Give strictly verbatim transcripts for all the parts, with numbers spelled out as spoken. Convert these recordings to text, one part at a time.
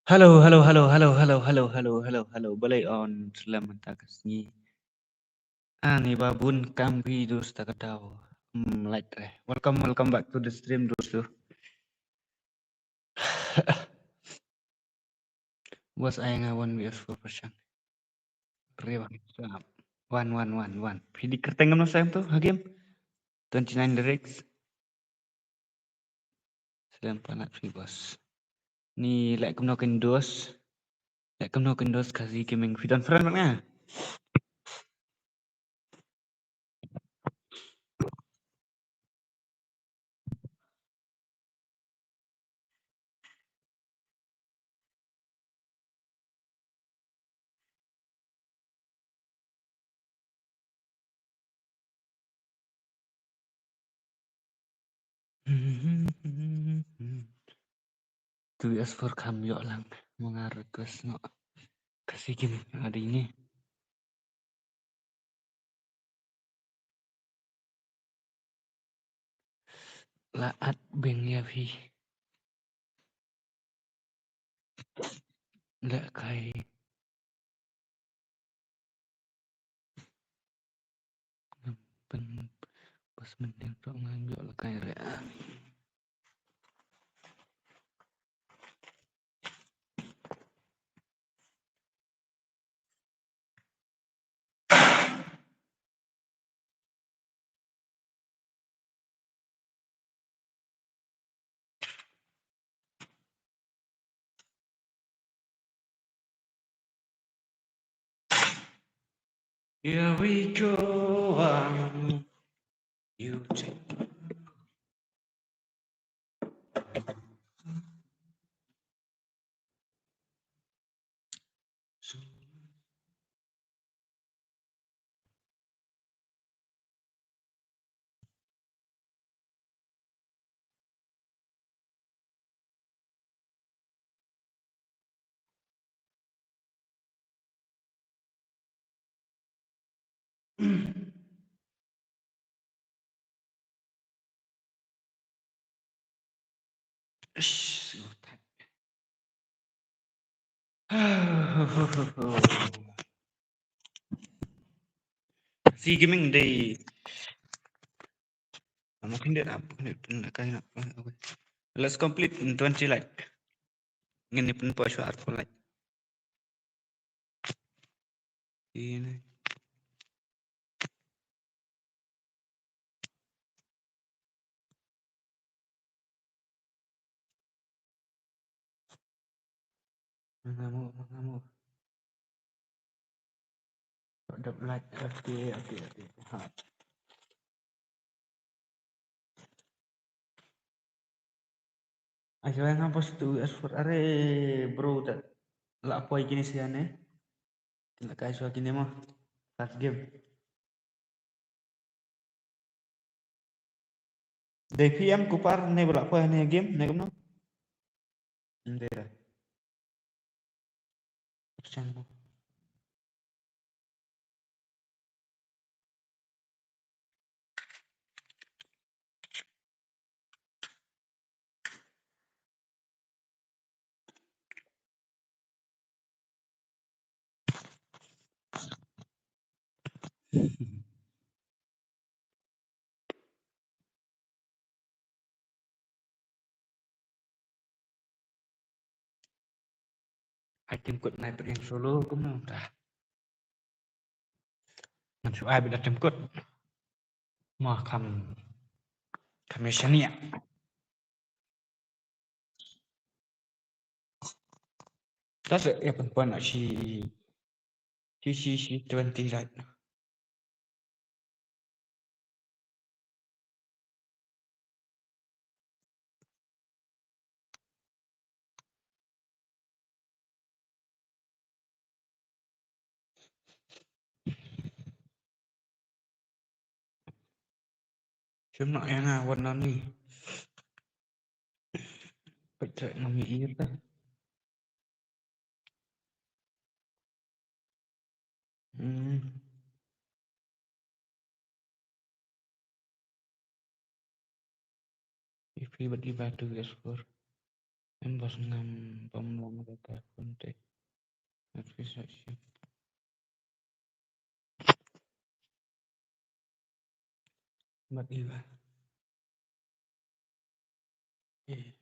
Hello, hello, hello, hello, hello, hello, hello, hello, hello. Balei on slem mynta ka sngi. Ani babun kam bi dus ta ka daw. Hmm, like re. Welcome, welcome back to the stream, dostu. Bos, ai nga one V S four percent. Re bang. One, one, one, one. Phi dei kyrteng kumno stem tu ha game? Twenty nine lyrics. Slem palat phi bos. Ni leh kumno kin dos. Leh kumno kin dos Khasi Gaming. Phi don friend bad nga. Tu as for kam ïoh lang. Manga request no. Khasi Gaming adi ni. La at beng ïa phi. La kai. Pyn bos mending to ngan ïoh la kai re. Here we go. Um, you take Khasi Gaming dei. Let's complete in twenty like. Ngin ïa pynpoi shuwa arphew like. Ini. Mengamuk, mengamuk. Dap like, okay, okay, okay. Ha. Ai, sa nga post tu as for are bro ta la poi kini sian eh. Kina kai shuwa kini mo. Last game. Dei P M Kupar ne ba la poi ne game ne kumno? Ndera. Percent mo. Ai tim kut nai pyrshang solo kumno ta. Ngan shu ai bad tim kut. Ma kam kam ïa shaniah. Ta sa ïa pynpon na shi shi shi shi twenty right. Shim na ïa nga wan na ni. Pecah ngam ïa ta. Hmm. If you would give back to your score. Em bos ngam bam long da ka contact. Notification. Mat iwa. Eh.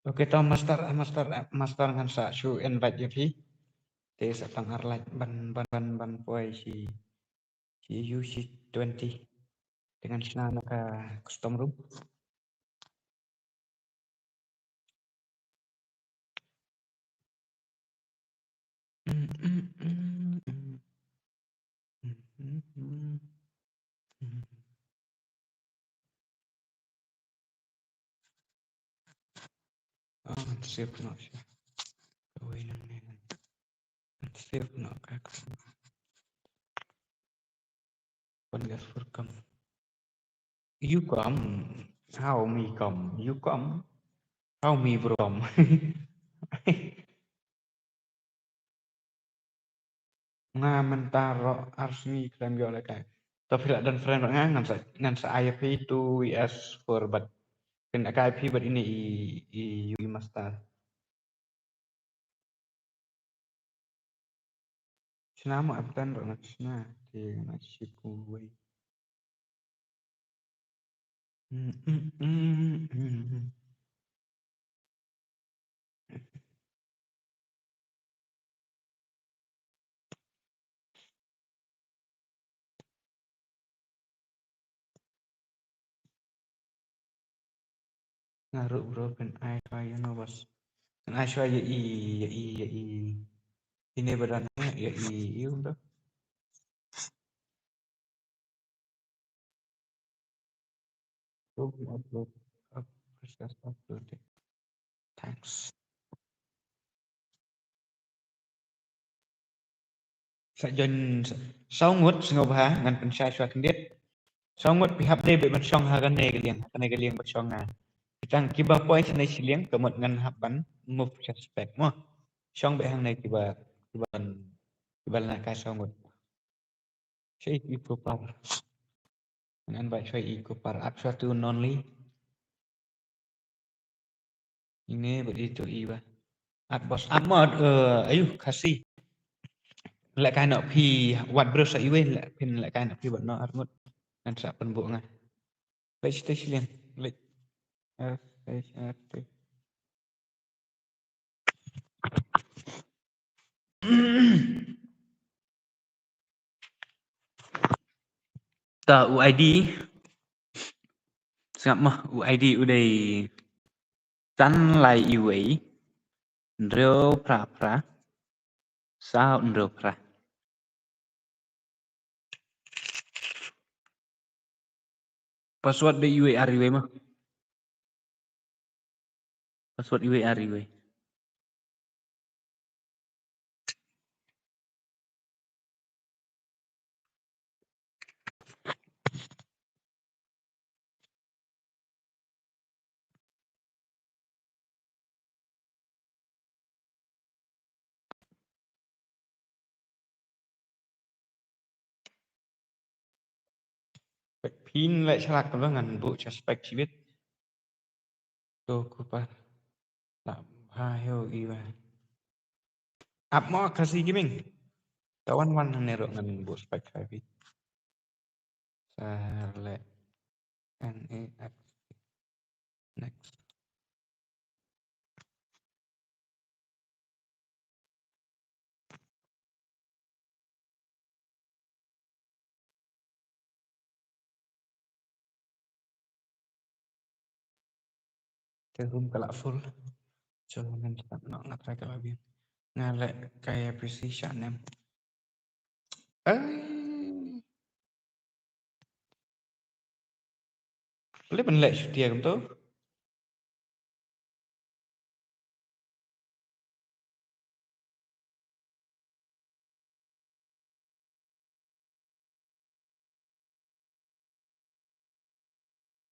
Okay, to master, master, master ngan sa shu invite ïa phi. Te sa tang ar lait ban, ban, ban, ban poi shi, shi U C twenty. Te ngan shna na ka custom room. Oh, ngan save noh sha. Kawei nangne ngan save noh ka. Pyngas for come. You come. How me come? You come. How me from? Nga mynta ruh ar sngi khlem ïoh lehkai. To phi lah don friend bad nga, ngan sa, ngan sa ai ïa phi two U S four bad. Phin lehkai phi bad ine i, i U I master. Shna mo, Aptan ruh ngan shna. Te ngan ship uwei. Nga ruh bro, phin ai shuwa ïa no bos. Phin ai shuwa ïa i, ïa i, ïa i. Ine ba don hangne, ïa i, ïa u bro. Thanks. Sa join sa, saw ngut sngewbha ngan pynshai shuwa khyndiat. Saw ngut phi hap dei beit ban shong ha kane ka liang, ha kane ka liang ba shong nga. Tang kiba poi shane shiliang ka mut ngan hap ban move suspect mo. Shong beit hangne kiba, kiba, kiba la kai saw ngut. Sha i Kupar. Ngan bait sha i Kupar, ap sha tu non li. Ine bad itu i ba. Ap bos, ap mod, eh, ayu, Khasi. Lehkai noh phi wat bro sa iwei, leh phin lehkai noh phi wat noh ar ngut. Ngan sa pynbok nga. Leh site shiliang, leh. Eh, eh, eh, eh. Ta u I D. Sngap mo, u I D u dei san lai iwei, hynriew phra phra, saw hynriew phra. Password dei iwei ar iwei mo. Password iwei ar iwei. Phin leh shalak ka ba ngan buh suspect shibit. To Kupar. Lah bha heo i ba. Ap mo Khasi Gaming. Ta wan wan hangne ruh ngan buh spike ha phi. Sa leh N A X. Next. Te room ka la full. Jong ngan start noh, nga try ka la biang. Nga leh kai P C sha nem. Ai. Balei ban leh shutia kumto?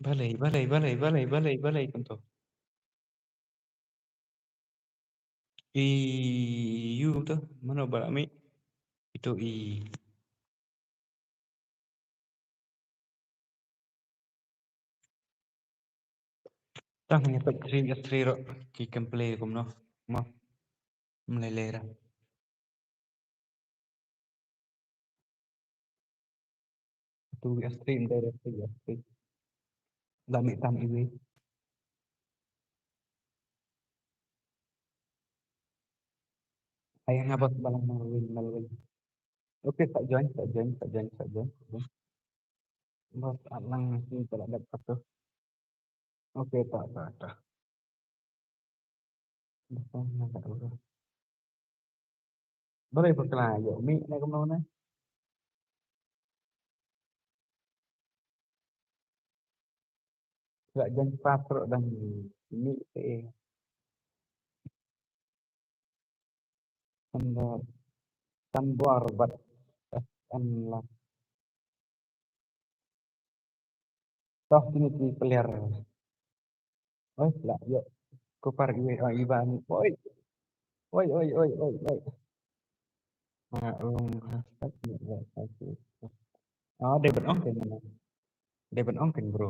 Balei, balei, balei, balei, balei, balei kumto? I, yu kumto, mano ba la mih? Ito i. Tang ïa peit three versus three ruh ki kam play kumno. Mo. Mlei lei ra. Two versus three, mlei ra three versus three. La mih tam iwei. Ai nga bos balang Melvin, Melvin. Okay, sa join, sa join, sa join, sa join. Bos alang ni pala dak patu. Okay, ta, ta, ta. Bos alang dak patu. Balei bakla ïoh mih ne kumno ne? Ka jingpyrshah ruh dang mih te. Tang bor, tang bor bad S N la. Toh kine ki player. Oi, la ïoh. Kupar iwei, oh, iba ni. Oi. Oi, oi, oi, oi, oi. Ah, um, hashtag ni, ya, hashtag. Ah, dei ban ong kein, dei ban ong kein, bro.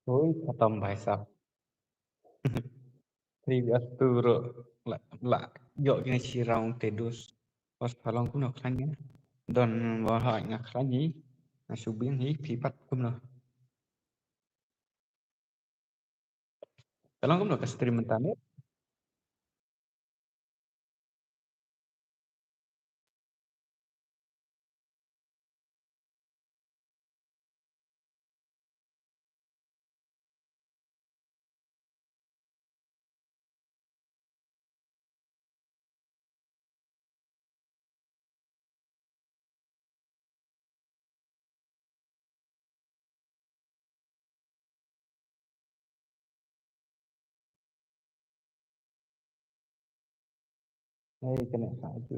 Oi, khatam, bhai sahab. Three versus two ruh la, la ïoh kine shi round te dus. Bos pha long kumno khlaiñ ïa. Don ba ha nga khlaiñ hi. Nga shu biang hi, phi pat kumno? Ka long kumno ka stream mynta ne? Hei, kane sa aju.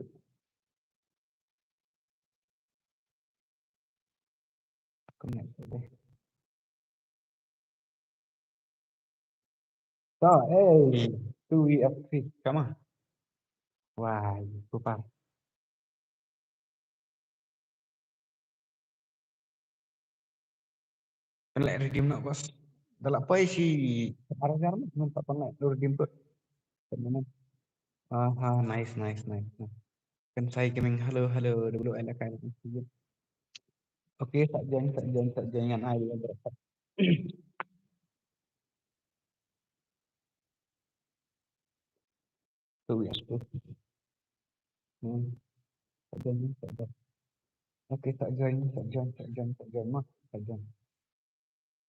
Connect deh. To, eh, two V F three, come on. Wah, super. Pynleh redeem noh, bos. Da la poi shi ar hajar noh, ngam pat pynleh redeem put. Aha, nice, nice, nice, nice. Kan sai gaming, hello, hello, da bulu ai la kai. Okay, sa join, sa join, sa join ngan ai. Tu ya tu. Hmm. Sa join, sa join. Okay, sa join, sa join, sa join, sa join, ma, sa join.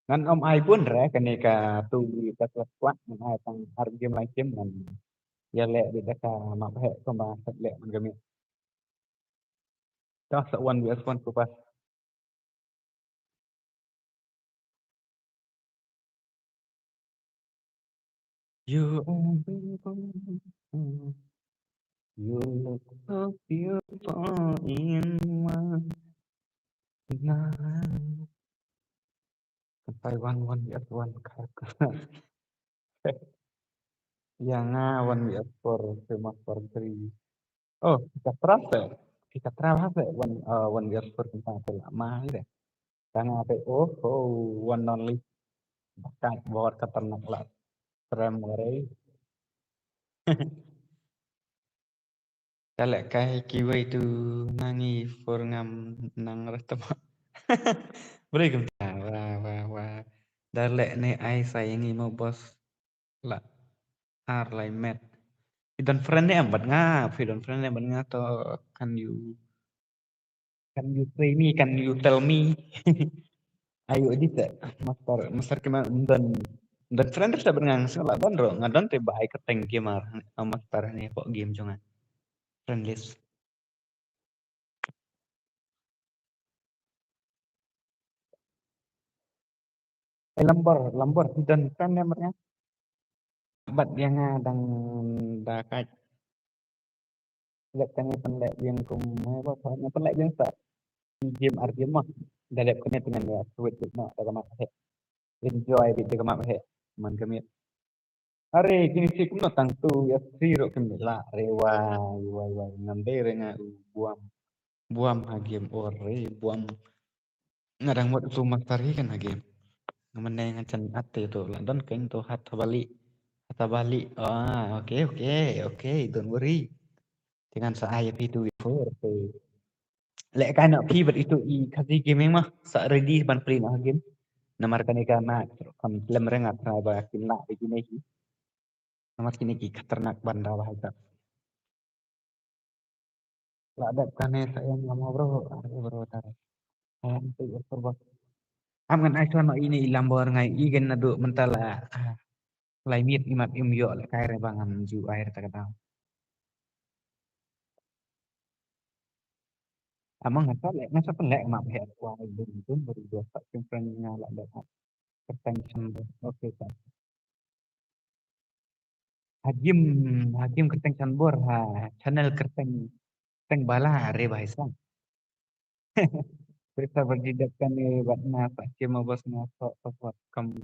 Ngan ym ai bun re kane ka tu ka squad, ngan ai tang ar game lai game ngan ïa leh beit da ka map heh kumba leh man ka mih. Ka sa one versus one ku pas. You are beautiful. You look so beautiful in my night. Kan sai one, one versus one ka. Ïa nga one versus four, famous for three. Oh, kita terasa. Kita terasa one, uh, one versus four kita telah mah ya. Tanga te, oh, oh, one only. Bakat bor ka ternak la. Trem ngorei. Ka leh kai kiwei tu nangi for ngam nang rah tama. Boleh kumta, wah, wah, wah. Da leh ne ai sa ïa ngi mo bos. La ar lai met. Phi don friend ne em bad nga, phi don friend ne em bad nga to can you, can you say me, can you tell me? Ayo edit eh. Master, master kima don, don friend sa bad nga, sa la don ro, nga don te ba ai ka teng gamer, ah, master ne pok game jong nga. Friend list. Eh, Lambor, Lambor, hi don kan ne mrnga. Bad ïa nga dang da ka lep kane pynleh biang kum, eh, ba, ba, nga pynleh biang sa. Game ar game ma. Da lep kane tyngen ïa, sweet bit ma, da ka mat he. Enjoy bit da ka mat he. Man ka miet. Are, kine shi kumno tang tu, ïa shi ruh kine la, are, wai, wai, wai, ngam dei re nga u buam. Buam ha game, ore, buam. Nga dang mut tu master hi kan ha game. Nga mane nga chen ate tu, la don keng tu hat bali. Hat bali. Ah, okay, okay, okay, don't worry. Te ngan sa ai ïa phi tu before tu. Leh kai noh phi bad itu i Khasi Gaming ma. Sa ready ban plie noh game. Namar kane ka na kam slem re nga try ba kin lah ïa kine hi. Namar kine ki khatarnak ban da ba hai ta. La dep kane sa ïa nga ma bro. Are bro tar. Ai am tu bro. Am ngan ai shuwa noh ine i Lambor ngai i gen naduh mynta la. Ah. Lai miet imat im ïoh leh kai re ba ngam ju ai re ta ka daw. Amang nga sa leh, nga sa pynleh map he wa dum dum beri dua sa kim friend nga la leh. Kyrteng Shanbor. Okay, sa. Hagim, Hagim Kyrteng Shanbor ha channel Kyrteng, Kyrteng Bala re ba hai sang. Pyrsa berjidat kane bad nga sa kim bos nga sok sok kam.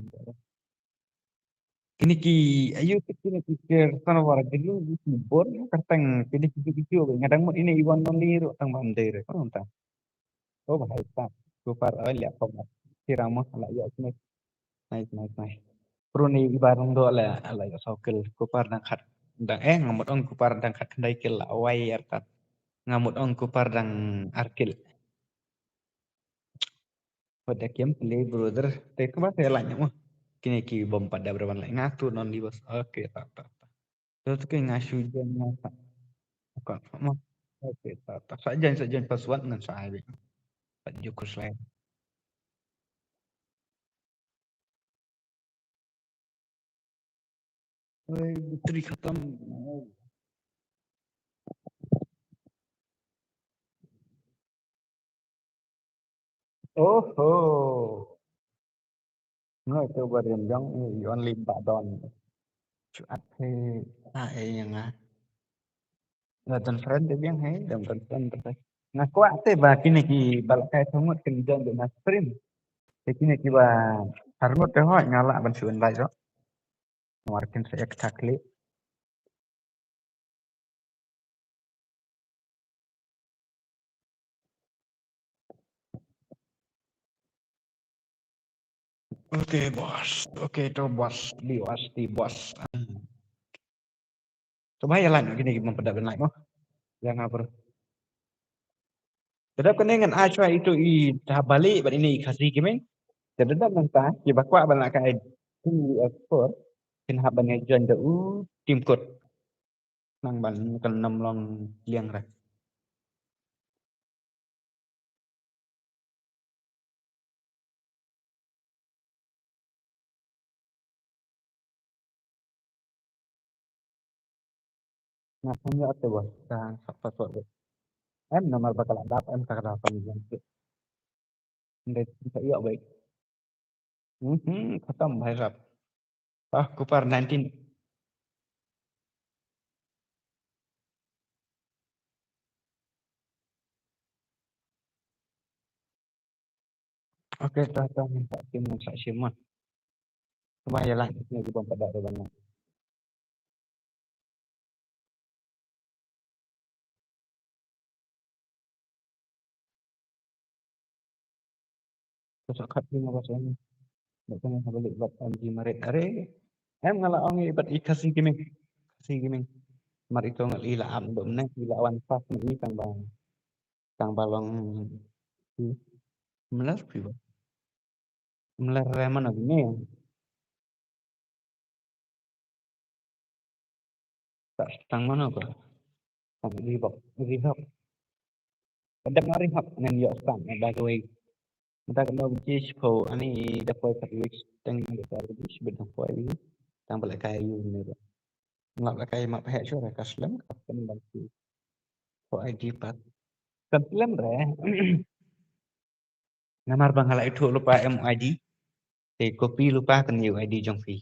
Kine ki, ayu ki kine ki kyrteng war jeli ki bor kyrteng kine ki ki ki nga dang mut ine i wan non li ruh tang bam dei re kon ta. Oh, bahai ta. Kupar oi lia kom. Kirang mo la ïa kine. Nice, nice, nice. Pro ni i barang do la la ïa sokil. Kupar dang khat dang, eh, nga mut ong kupar dang khat khyndai kil la wai artat. Nga mut ong kupar dang ar kil. Wat da kem play brother. Te kaba te la nyam. Kine ki bom pat da berban la nga tu non di bos. Okay, ta ta ta. Tu tu ki nga shu jen nga ta. Ka mo. Okay, ta ta. Sa jen, sa jen password ngan sa ai. Pat ju kus lai. Oi, battery khatam. Oho. Nga tu ba rim jong i only ba don. Chuat he a e yang a. Nga don friend de biang he, dam don friend de. Nga kwah te ba kine ki ba la kai thongot kin jon de na stream. Te kine ki ba harngot te hoi nga la ban shu invite ro. Martin sa exactly. Okay, boss. Okay, to boss. Di boss, di boss. Coba ïa like kine ki mem pynda pynlike mo. Ïa nga bro. Te dap kane ngan ai shuwa itu i Thabali bad ine i Khasi Gaming. Te dap nangta kiba kwah ban leh kai two vs four kin hap ban ïa join da u team code. Nang ban kan nam long liang ra. Nga sngewthuh te bos, ka sap password. Em namar ba ka la dap em ka la pynjah. Ndai sa ïoh bai. Mhm, khatam bhai sab. Ah, Kupar nineteen. Okay, ta ta minta sim sa sim mah. Cuma ya lah, ini juga pada ada banyak. Sa khat phi nga ba sngewbha. Bad kane ha balik bad M G Marit. Are. Em nga la ong i bad i Khasi Gaming. Khasi Gaming. Mar ito nga i la ap dum ne i la wan pas ne i tang ba. Tang ba long. Mlar phi ba. Mlar re mano ne. Tang mano ba. Rihok, rihok. Kadang rihok ngan ïoh stang, by the way. Mynta ka no biji shiphew ani da poi ka biji tang da poi biji shibit da poi biji. Tang ba la kai yu ne ba. Ngap la kai map heh shuh re ka slem ka pen ban ki. Ko I D pat. Kan slem re. Namar ba nga la ithuh lypa M I D. Te copy lypa kane U I D jong phi.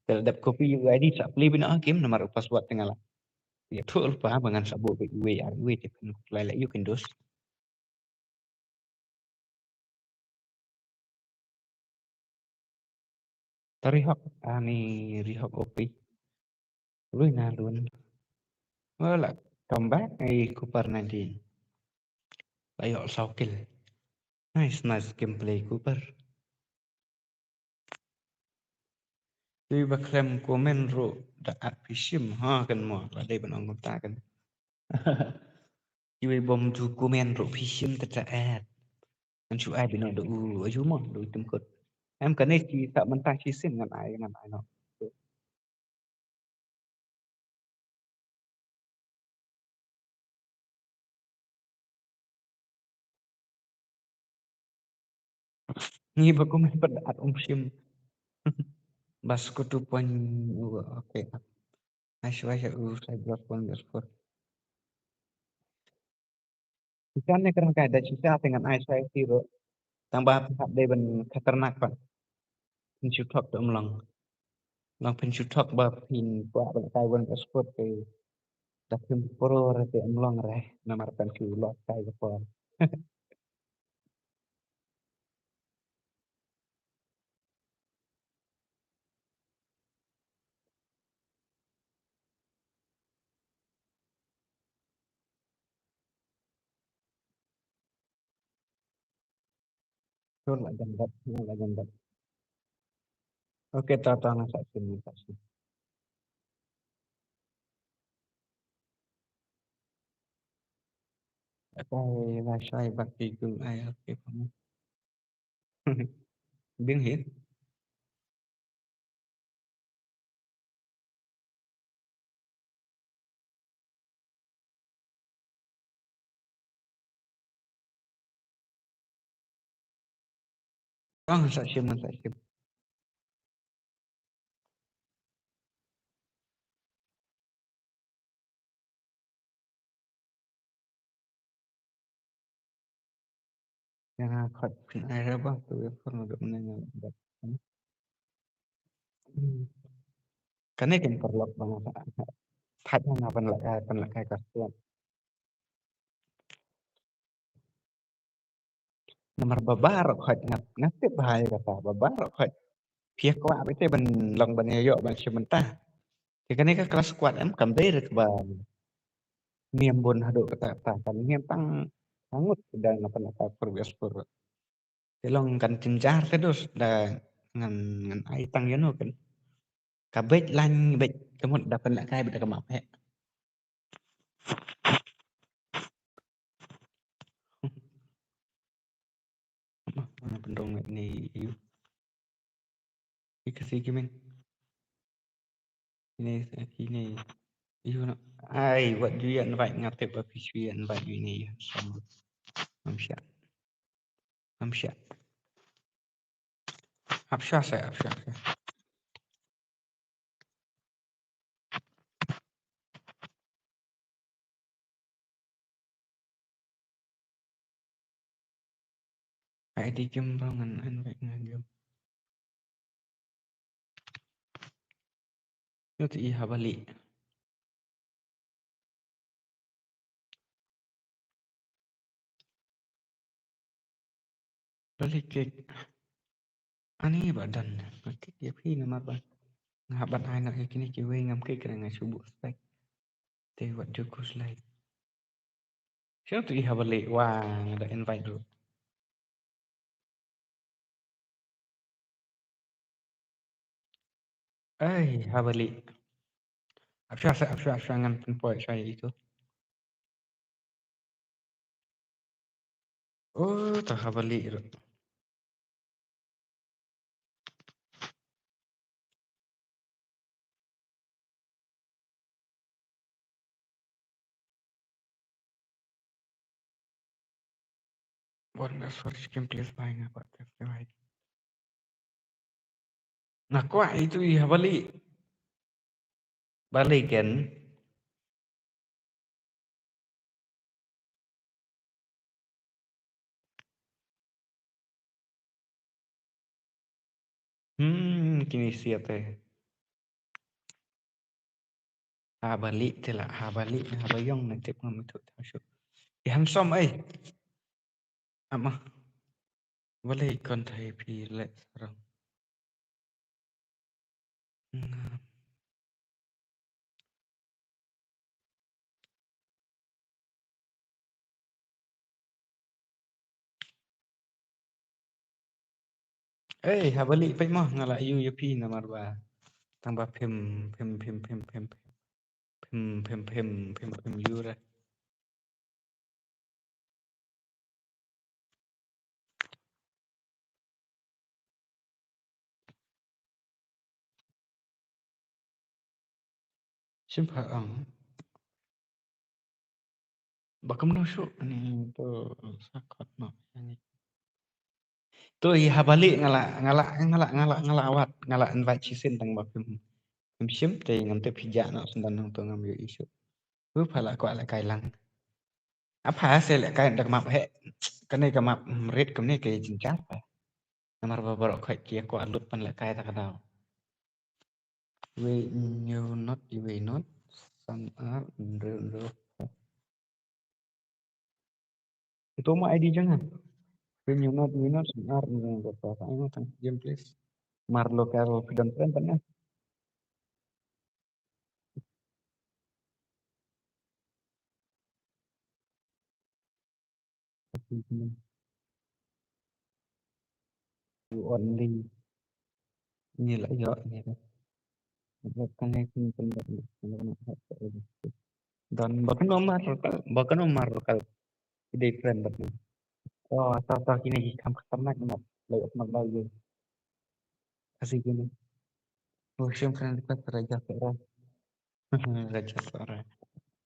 Te lada dep copy U I D sa plie beit noh ha game namar u password te nga la ïathuh lypa ba ngan sa buh beit iwei ar iwei te phin khuslai leh ïa u kynduh. Ta Rihok, ani Rihok opi. Lui na lun. Wala, come back, ai Cooper nineteen. La ïoh saw kill. Nice, nice gameplay, Cooper. Dei ba khlem comment ruh da at phi shim. Ha, kan mo, la dei ban ong kumta kan. Iwei bym ju comment ruh phi shim te ta at. Ngan shu ai beit noh da u, aju mo, da u tim kot. Em kane shi sa mynta shi sien ngan ai, ngan ai noh. Ngi ba comment pat da at um shim. Bas ko tu point, okay. Ai shwa sha u cyber point bas ko. Shisha ne kren kai da shisha te ngan ai shwa ïa phi ruh. Tang ba phi hap dei ban khatarnak pat. Phin shu thok te um long. Long phin shu thok ba phin kwah ban kai wan ka sport te da phim pro re te um long re. Namar kan shu los kai ka por. Sure, la jan dat, la jan dat. Okay, ta ta, nga sa sien, nga sa sien. Okay, la shai bak ki kul ai, okay, pam. Bing hi. Ong sa shim, sa shim. Ïa nga khot phin ai ra ba tu ïa phone duk mynne nga dap. Kane kan paralok ba nga thait nga pynlehkai, pynlehkai ka suat. Namar ba baroh khoit nga, nga tip bha ïa kata, ba baroh khoit. Phi kwah beit te ban long ban ïa ïoh ban shim bynta. Te kane ka clash squad em kam dei re kaba niam bun haduh kata kata, kan niam tang hangut da nga pynlehkai previous pur. Te long kan jynjar te dus da ngan, ngan ai tang ïa no kan. Ka beit lain beit ka mut da pynlehkai beit da ka map heh. Mana pendong ni you. Ika si kimen. Ini, ini. You nak. Ai, wat ju ïa invite nga tip ba phi shu ïa invite you ini you. Ngam shah. Ngam shah. Hap shah sa, hap shah sa. Ai di game ba ngan invite nga game. Ïoh te i ha ba lieh. Ba lieh kek. Ani ba done. Nga kek ïa phi namar ba nga hap ban ai noh ïa kine kiwei, ngam kek re nga shu buh spec. Te wat ju khuslai. Shu tu i ha ba lieh, wa nga da invite ruh. Ai, ha ba lieh. Ap shwa sa, ap shwa, ap shwa ngan pynpoi shwa ïa itu. Oh, ta ha ba lieh ruh. Bor nga search game please bai nga kwah test bai. Nga kwah itu i ha ba lieh. Ba lieh ken. Ini siate. Haba lieh te la, haba lieh, haba ïong na tip ngam ithuh tang shuh. I handsome ei. Ama. Balei kon thei phi leh sarong. Nga. Ei, haba lieh peit mo, nga la ïoh ïa phi namar ba tang ba phim, phim, phim ïoh re. Shim pha ong. Ba kumno shuh ni to sa khot noh ïa ni. To i haba lieh nga la, nga la, nga la, nga la, nga la wad, nga la invite shisien tang ba phim, phim shim te ngam tip phi jah noh shen don hangto ngam ïohi shuh. Hu pha la kwah lehkai lang. Apa se lehkai da ka map heh. Kane ka map, mm, rit kane ka jingjar pa. Namar ba baroh khoit ki kwah lut pan lehkai ta ka daw. Iwei hynñiew not, iwei not, san ar, hynriew, hynriew. Ito ma I D jong nga. Iwei hynñiew not, iwei not, san ar, hynriew, hynriew. Ai ma tang game please. Mar local phi don friend pan nga. You only. Ni la ïoh ni. Ba kane kin kin ba ni. Don ba kano mar, ba kano mar local. Different ba ni. Oh, ta ta kine ki kam khatarnak na. Lai ot mak dau ye. Asi kine. Oh, shim friend request Raja Sora. Raja Sora.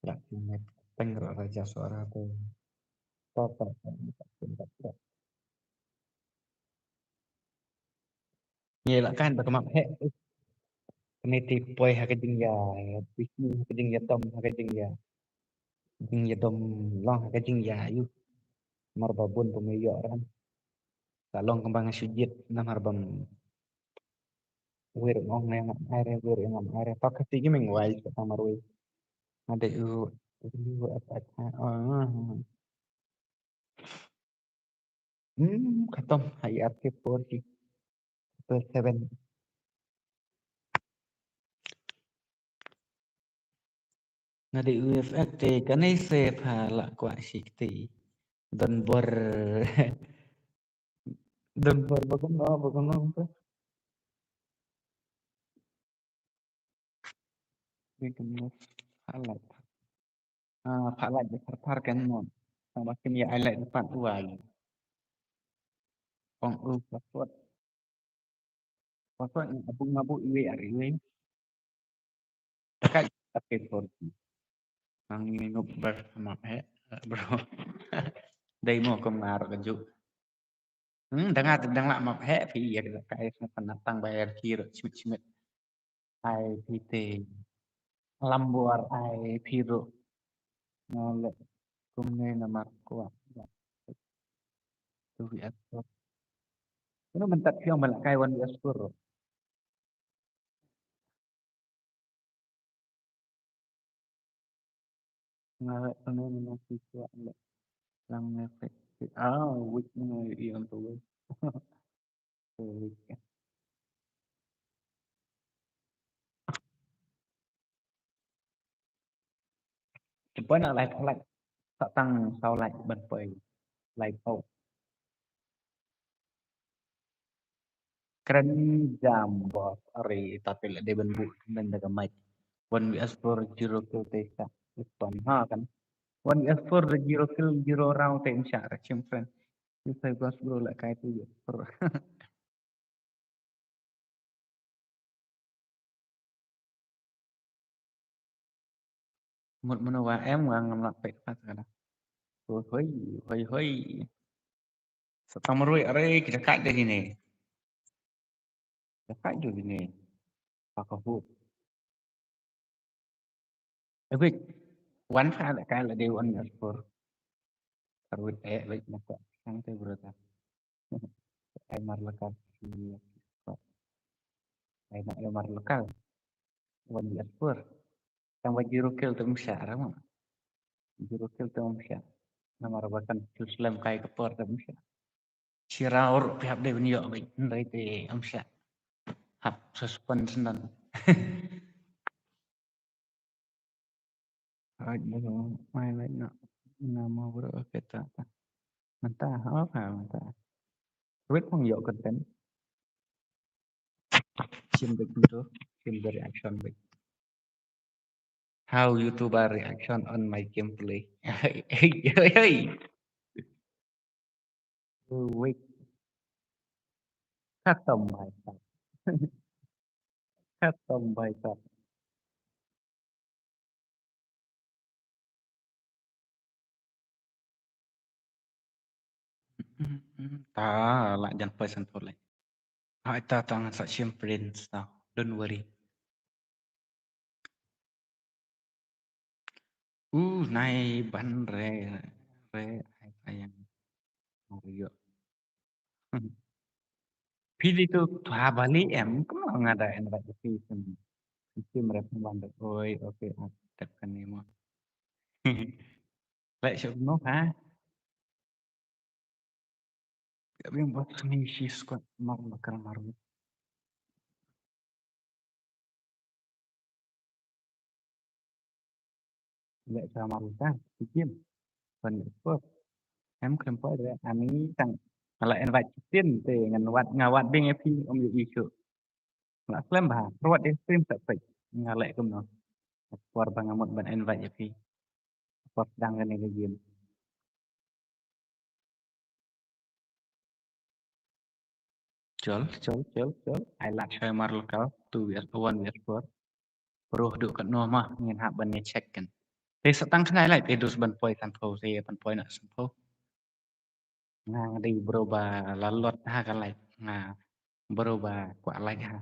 La kine peng Raja Sora tu. Ta ta ta. Ngi la kan ba ka map heh. Kane te poi ha ka jingïa, poi ha ka jingïadom, ha ka jingïa. Jingïadom long ha ka jingïa ïu. Mar ba bun pynmih ïoh ran. Ka long kumba nga shu jied namar bam. Wir ngong ne ngam ai re, wir ngam ai re. Pak ka ti ki meng wai ka ta marwei. Nga dei u, u, u, u, u, u. Hmm, khatam, ha i artist four ki. Triple seven. Nga dei U F X te, kane se pha la kwah shi kti. Don bor. Don bor ba kumno, ba kumno. Pha lait. Ah, pha lait de phar phar kan mo. Tang ba kim ïa ai lait de pat u ai. Ong u password. Password ni abu ngabu iwei ar iwei. Takat ape four G. Nang ni ngup ber map heh, bro. Dei mo kum ngar ka juk. Hmm, dang at dang la map heh phi ïa ka kai sa pan tang ba er ki ro chmit chmit. Ai phi te. Lam buar ai phi ro. Nga le kumne namar kwah. Tu wi at. Kano mynta phi ong ba la kai wan wi askur. Nga la kane ni nang shisha la lang ne pek. Ah, wik ni i on to wik. To wik. Ban a lai phalai. Sa tang saw lai ban poi. Lai pau. Kren jam boss, are tapi la dei ban buh kren da ka mic. One V S four zero kill te sa. Ipan ha kan. One V S four zero kill zero round te in sha ra chim friend. If I boss bro la kai tu ya. Mut mano wa em wa ngam lah pek pas kada. Hoi hoi hoi hoi. Sa tang marwei are kita kat de dine. Kita kat de dine. Paka hu. Ewit, wan fa la ka la dei wan aspor. Arwit eh, wit na ka sang te bro ta. Ai mar la ka. Iya. Ai na ïa mar lokal. Wan ïa spur. Tang ba zero kill te ym shah ra mo. Zero kill te ym shah. Namar ba kan slem kai ka por te ym shah. Shira ur phi hap dei ban ïoh beit hynrei te ym shah. Hap suspend sendon. Right, no, mai mai no. Na mo bro kita. Mynta ha ka mynta. Wait pang ïoh content. Shim beit tu, shim the reaction beit. How YouTuber reaction on my gameplay. Hey, hey, hey. Wait. Khatam bhai sahab. Khatam bhai sahab. Ta lah jan poi san pole. Hai ta tang sa shim prince ta. Don't worry. U nai ban re re ai ai yang Mario. Phi di tu thwa bali em kumno nga da invite phi sim sim re phi ban de oi okay ah tep kan ni mo. Leh shuh no ha. Ka biang bot ni shi squad mar makar mar. Leh sa mar ta sikim. Pan sport. Em khlem poi re ani tang. Nga la invite chitin te ngan wad nga wad biang ïa phi ym ïohi shuh. Nga la slem bha ruat ïa stream sa peit. Nga leh kumno. Por ba nga mut ban invite ïa phi. Por sdang kane ka game. Chol chol chol chol. Ai lad shoi mar lokal two vs one vs four. Ruh duh katno ma ngin hap ban ïa check kan. Te sa tang khnai lai te dus ban poi san phew se ban poi na san phew. Nga dei bro ba la lot ha ka like nga bro ba kwah like ha.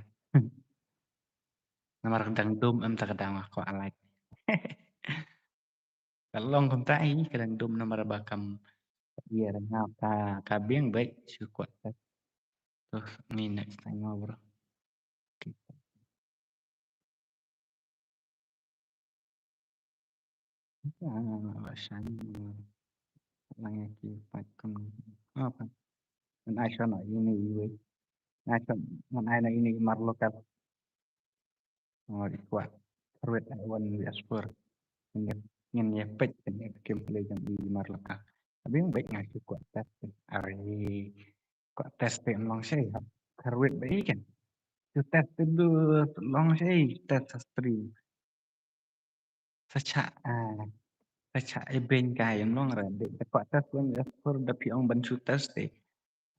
Namar ka dang dum em ta ka dang kwah like. Ka long kumta ai ka dang dum namar ba kam ïa dang nga ka ka biang beit shu kwah ta. Terus ni next time bro. Ba shang lang ïa ki pat kum apa. Ngan ai shon ïa ini iwei. Ngan ai shon ngan ai na ini mar lokal. Ngan i kwah. Ruet ai wan wi aspur. Ngin ïa peit ngin ïa gameplay jong i mar lokal. Abin beit ngan ki kwah test. Are. Kwah test te long shei hap. Kharwit ba i kan. Shu test te du long shei test sa stream. Sa cha ah. Sa cha e ben ka yam long ra de. Kwah test long ya kur da pi ong ban shu test te.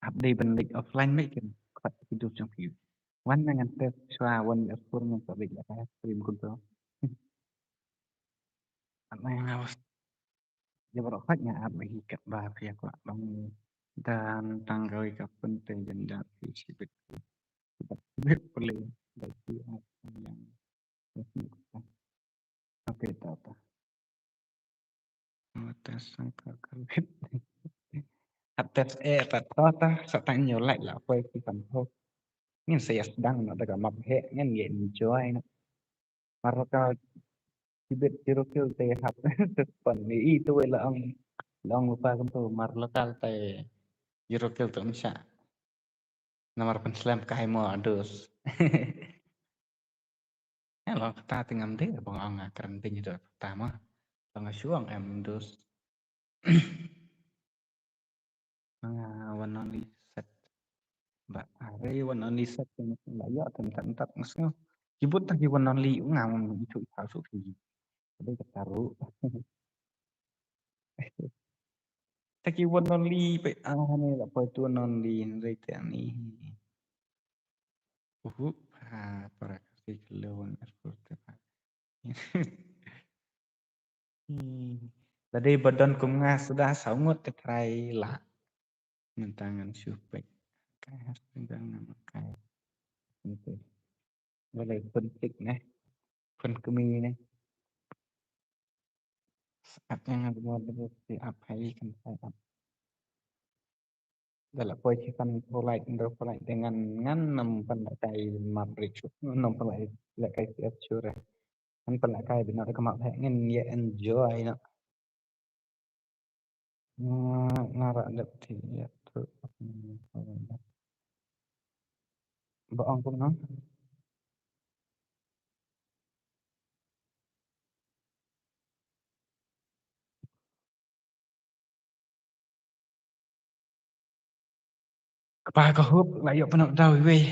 Hap dei ban leit offline mai kan. Kwah ki du jong ki. Wan ngan test shwa wan ya kur ngan sa leit la stream kun to. Ap mai nga was. Ïa baroh khoit nga ap mai hi katba phi ïa kwah long dan tang kawei ka pynte jan da phi shibit. Shibit pule da phi ap yang. Okay ta ta. Mata sangka kawit. Ap tes eh ta ta ta sa tang nyo lai la poi ki kan ho. Ngin sa ïa sdang na da ka map he ngin ïa enjoy na. Mar ka tibet zero kill te hap te pan ni i tu la ong la ong pa kan tu mar lokal te zero kill tu msa. Namar pynslem kai mo adus. Eh long kata te ngam dei ba nga ong nga kren dei do kata mo. Long nga shuong em dus. Nga one only set. Ba are one only set ba ïoh tem tem tap ngas ngo. Kibut ta ki one only nga ngam itu tau su ki. Dei kata ru. Ta ki one only pe ah ni la poi tu one only hynrei te ani. Uhu ha para kasi kelon airport te pa. Hmm. Lada ba don kum nga suda saw ngut te trai la. Mynta ngan shu pek. Kai has tenggang nama kai. Okay. Wala pun tik ne. Pun kemi ne. Saat yang aku mau dulu si apa ikan saya. Da la poi ki san polite, ndo polite dengan ngan nam pan la kai map rich. Nam pan la kai siap sure. Ngan pan la kai bino da ka map he ngin ye enjoy no. Nga ra dep ti ya tu. Ba ong kumno? Kpa ka hup la ïoh pynok daw iwei.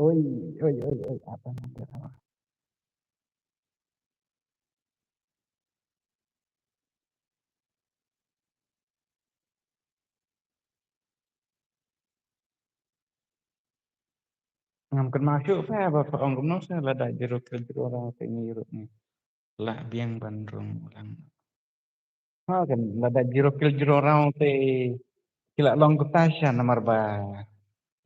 Oi, oi, oi, oi, apa nanti apa? Ngam kynmaw shuh pha ba pha ong kumno sa lada jiro kil jiro rau te ngi ruh ngi lah biang ban rung lang. Ha kan lada jiro kil jiro rau te ki lah long kumta sha namar ba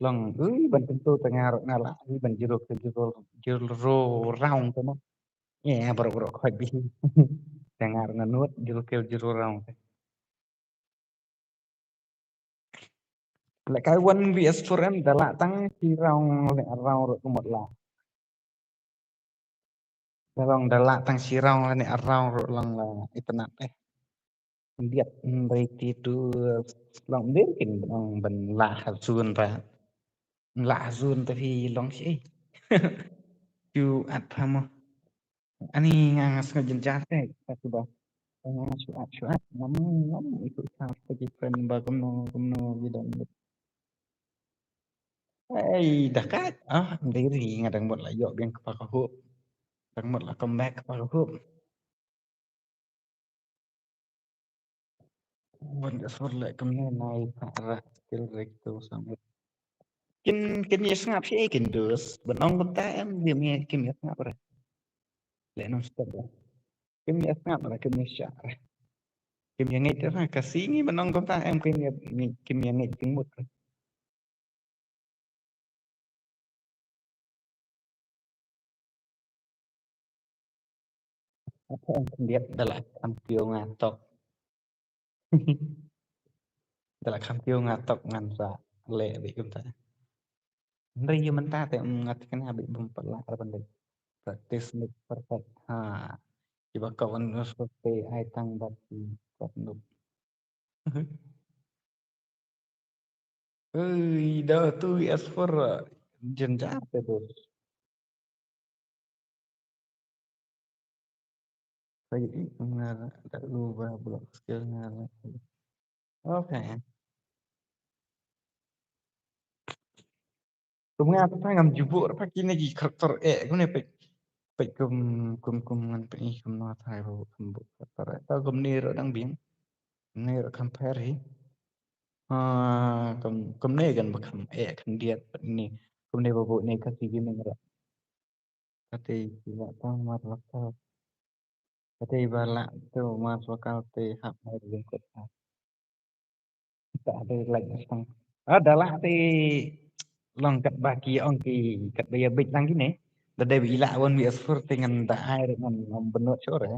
long ui ban tentu te nga ruh nga lah ui ban jiro kil jiro jiro rau te no. Ïa baroh baroh khot bih. Te nga ruh nga nud jiro kil jiro rau te. Lehkai wan V S four em da lah tang shi rau lane ar rau ruh ka mut lah. Da long da lah tang shi rau lane ar rau ruh long la itynnad eh. Diat ndai ti tu long dir kin long ban lah ha zun ba. Lah ha zun ta phi long shi. Ju at pha mo. Ani nga nga sngew jynjar te, ka tu ba. Nga shuat shuat, ngam ngam ikut sa ka ji friend ba kumno kumno ji dang. Ei, dah kat. Ah, ndiri nga dang mut la ïoh biang kpa ka hup. Dang mut la come back kpa ka hup. Wan ka sur leh kumne nai pha ra skill rek tu samut. Kin kin ïa sngap shi kin dus ban ong kumta em kin ïa kin ïa sngap re. Leh nong stop re. Kin ïa sngap re kin ïa shah re. Kin ïa ngeit re ka si ngi ban ong kumta em kin ïa kin ïa ngeit kin mut re. Apa yang khyndiat da la kham pio nga tok. Da la kham pio nga tok ngan sa leh beit kumta. Hynrei ïa mynta te nga thikna beit bym pat lah ban leh. Practice makes perfect. Ha. Kiba ka wan nus te ai tang ba ki kot nuk. Ui, da tu as for jynjar te dos. Pagi i ngar da u ba block skill ngar. Okay. Kum nga ta ngam jubu ra pa kine ki karakter eh kumne pek pek kum kum kum ngan pek i kum no thai ba kum bu karakter eh ta kum ni ro dang bing. Ni ro compare hi. Ah, kum kum ne gan ba kham eh khyndiat pat ni. Kum ne ba bu ne ka si gi meng ra. Kate ki la tang mar la ka. Kate ba la tu mar la ka te hap mai ring kot. Ta te like sang. Ah, da lah te long kat ba ki ong ki kat ba ya bit lang kine. Da dei ba i lah wan V S four te ngan da ai re ngan ngan benut sure.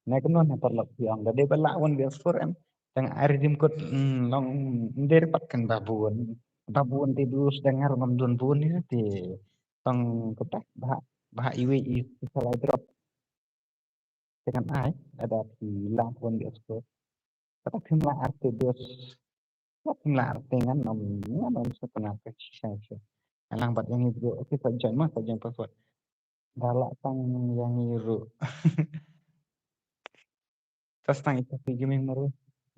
Na kano na parlok ki ong da dei ba lah wan V S four em. Tang ai redeem code mm, long ndei pat kan ba bun. Ba bun te dus da ngar ngam dun bun ni te. Tang kata ba ba iwi i salai drop. Te kan ai ada phi lah wan V S four. Kata phim lah arte dos. Kata phim lah arte ngan nom ngan nom sa tengah ke shisha shisha. Alang bat yang ibu. Okay, sa join ma sa join password. Da lah tang yang iru. Tas tang itu pi gaming maru.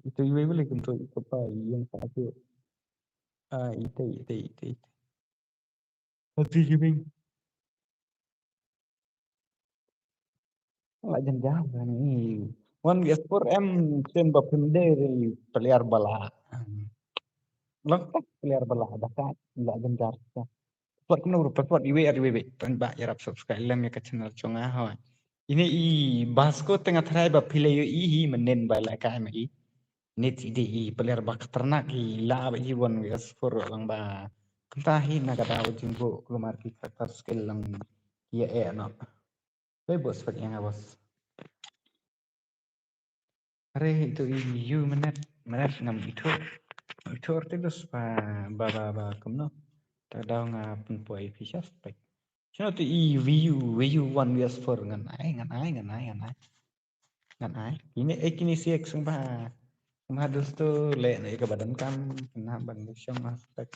Itu iwe boleh kuntu itu pa yang sa aku. Ah, itu itu itu itu. Happy gaming. La jynjar ni. Wan V S four em sen ba phim dei ri player ba la. Long tak player ba la da ka la jynjar ka. Password kumno bro, password iwe ar iwe be. Tang ba ïarap subscribe lem ïa ka channel jong nga hoi. Ine i basko tengah tharai ba phi la ïohi hi mynnin ba la ka em i. Nit i dei i player ba khatarnak i la ba i wan V S four lang ba. Kumta hi na ka daw jingbo kulmar ki karakter skill lang ïa eh no. Dei bos pat ïa nga bos. Are itu i view minute, minute ngam itu. Itu arti dus ba, ba, ba, ba, kumno. Ta daw nga pynpoi phi sha spec. Shano tu i view, view one vs four ngan ai, ngan ai, ngan ai, ngan ai. Ngan ai. Kine, eh, kine siak sngewbha. Sngewbha dus tu leh na ika badan kam, kena ban shong aspek.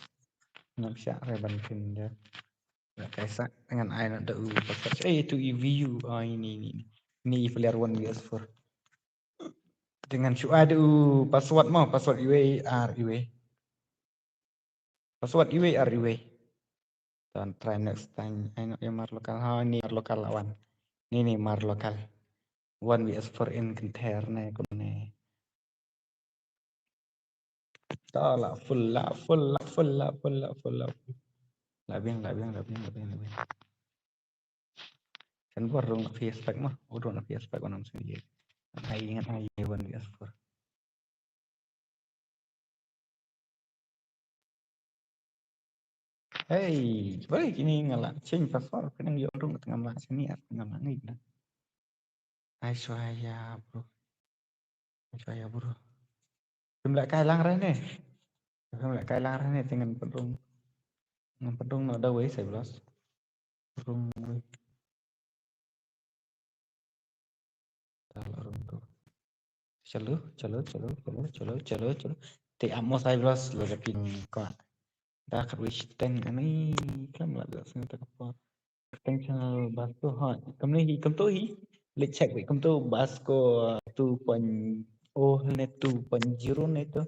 Ngam sha re ban pyn ja. Ngan ai sa, ngan ai na da u password. Eh, tu i view, oh, ini, ini, ini. Ini i player one vs four. Dengan shu ai da u password mo, password iwei ar iwei. Password iwei ar iwei. Don't try next time. Ai no, i mar local. Ha, ini mar local lawan. Ini, ini mar local. One vs four in kynter ne, kum ne. Ta la full, la full, la full, la full, la full, la full. La biang, la biang, la biang, la biang, la biang. Kan bor rung na Facebook mah, oh, rung na Facebook orang sendiri. Ai, ingat ai, one vs four. Hey, cuba kini ngelak change password, kena ngi orang tengah melak sini, ah, tengah melak ni dah. Aishwarya, bro. Aishwarya, bro. Pynleh kai lang reh ne. Pynleh kai lang reh ne, te ngan pynrung. Ngan pynrung noh da wei, Saiblos. Rung wei. Dah lah rung tu. Chalo, chalo, chalo, chalo, chalo, chalo, chalo. Te ap mo Saiblos, lada phi kwah. Da khatwei shiteng ani khlem lah da sngewthuh ka por. Shiteng channel bas ko ha. Kumne hi, kumto hi. Leh check wei kumto bas ko two point oh ne two point zero ne to.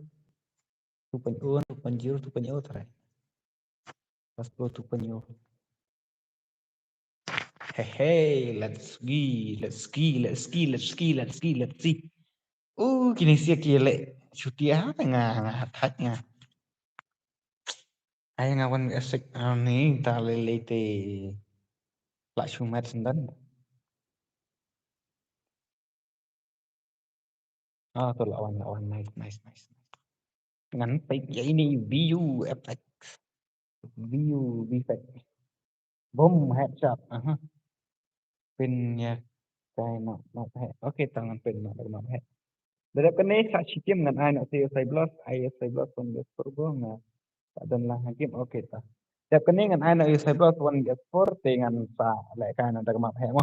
Two point oh, two point zero, two point oh try. Bas ko two point oh. Hey, hey, let's go, let's go, let's go, let's go, let's go, let's see. Uh, kini siak ki leh. Chuti ah, nga, nga, thak nga. Ai nga wan esek ani ta lei lei te la shumat sendan. Ah, tu la wan, la wan. Nice, nice, nice, nice. Ngan peit ïa ini VUFX. VUFX. Boom, headshot. Aha. Pyn ïa kai map, map heh. Okay, ta ngan pyn map, map heh. Da dep kane sa shikim ngan ai noh ïa Saiblos, ai ïa Saiblos one vs four bro nga. Ta don lang ha game, okay ta. Dep kane ngan ai noh ïa Saiblos one vs four te ngan sa leh kai na da ka map heh mo.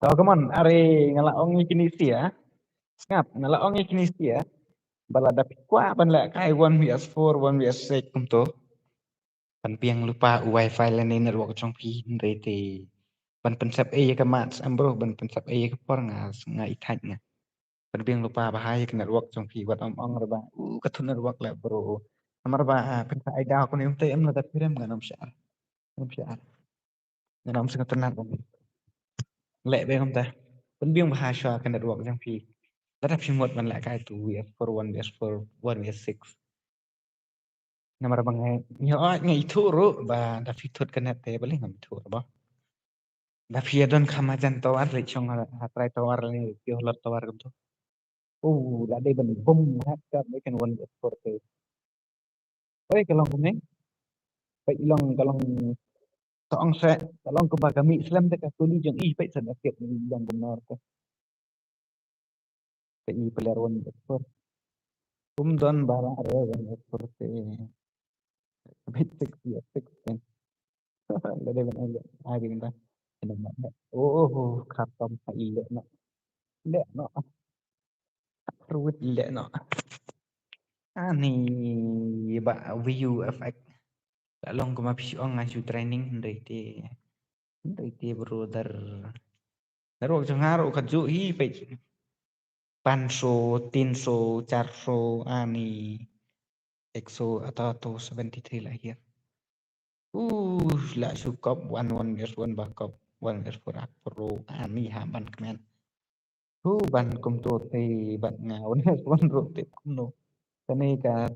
To, come on, are nga la ong ïa kine sia. Sngap, nga la ong ïa kine sia. Ba lada phi kwah ban leh kai one vs four, one vs six kumto. Ban biang lypa u wifi lane network jong phi hynrei te ban pynsep ei ïa ka mats em bro, ban pynsep ei ïa ka por nga, nga i thait nga. Ban biang lypa bha ïa ka network jong phi wat ym ong re ba u ka thun network leh bro. Namar ba pynsa ai daw kane um te em lada phi rem ngan ym shah. Ym shah. Ngan ym sngewtynnat. Leh bha kumta. Pynbiang bha shuwa ka network jong phi. Lada phi mut ban leh kai two vs four, one vs four, one vs six. Namar ba ngi, ngi ot ngi ithuh ruh ba da phi thut ka net te balei ngam ithuh ruh ba. Da phi ïa don kham hajan tower leh shong ha, ha trai tower leh ki holot tower kumto. Oh, la dei ban bom ha ka dei kan one vs four te. Oi, ka long kumne. Peit long, ka long to ong se, ka long kumba ka mih slem te ka kuli jong i peit sa da kit long kumno te. Te i player one vs four. Kum don ba la re one vs four te. Bit six ya six kan. Lada ban ai ai ding da. Ina ma. Oh, oh, oh, khatam ha i leh noh. Leh noh. Ruwit leh noh. Ani ba VUFX. La long kumba phi ong nga shu training hynrei te. Hynrei te brother. Network jong nga ruh ka juh hi peit. Panch so, tin so, char so, ani ek so, ata to seventy three la hiar. Uh, la shu kop one one vs one ba kop one vs four ak pro ani ha ban kmen. Huh, ban kumto te ban nga one vs one ruh te kumno. Kane ka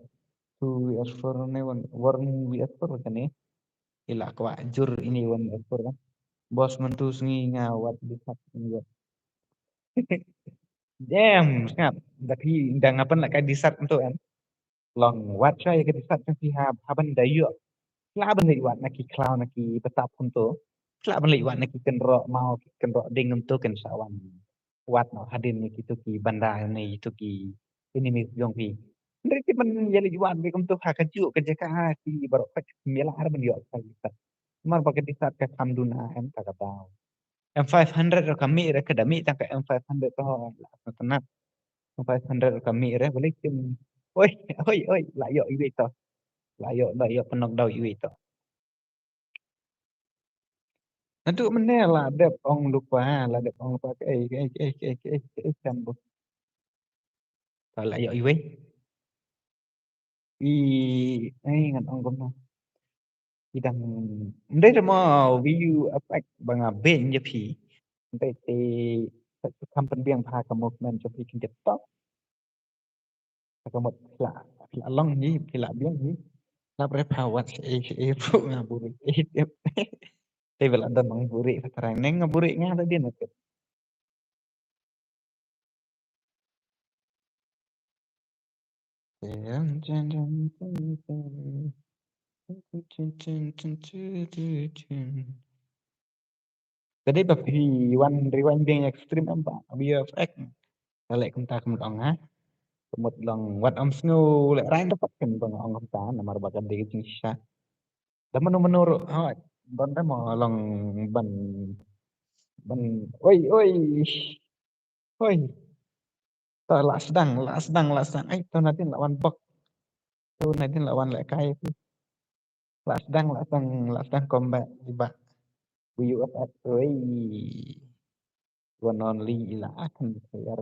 two vs four ne one, one vs four kane. Ila kwah jur ini one vs four kan. Bos mynta sngi nga wat disat ngi wat. Damn, sngap. Da phi da nga pynleh kai disat ntu em. Long wat sha ïa ka disat ka phi ha, ha ban da ïoh. Phi lah ban leit wad na ki khlaw na ki btap ntu. Phi lah ban leit wad na ki kynroh maw ki kynroh ding ntu kan sa wan. wad noh hadien ïa kito ki banda ne kito ki enemy jong phi. Hynrei te ban ïa leit wad beit kumto ha kajuh ka jaka ki baroh pat ym ïa lah ban ïoh ka jaka. Namar ba ka desert ka kham duna em ta ka daw. M five hundred ruh ka mih re, ka da mih tang ka M five hundred ruh la ka tnat. M five hundred ruh ka mih re, balei kim. Oi, oi, oi, la ïoh iwei to. La ïoh, la ïoh pynnock down iwei to. Naduh mynne la dep ong lypa, la dep ong lypa kaei, kaei, kaei, kaei, kaei, kaei, kam bun. To la ïoh iwei. I, ei, ngan ong kumno. I dang, ym dei da mo VU effect ba nga beiñ ïa phi. Ym dei te, te kham pynbiang bha ka movement jong phi khyndiat to. Ka mut phi la, phi la long hi, phi la biang hi. Lap re pha wat shaei shaei ruh nga buhrieh. Te ba la don nang buhrieh pha tharai ne nga buhrieh nga da dien na tip. Ka dei ba phi wan rewind biang ïa ka stream em ba VU effect. Ka leh kumta ka mut ong ha. Ka mut long wat ym sngew lehraiñ da pat kan ba nga ong kumta namar ba ka dei ka jingshisha. Da mano mano ruh ha. Don da mo long ban ban oi oi. Oi. To la sdang, la sdang, la sdang. Ai, to nadien la wan bok. To nadien la wan lehkai. La sdang, la sdang, la sdang combat iba. VU effect. Oi. Wan non li ila akan sayar.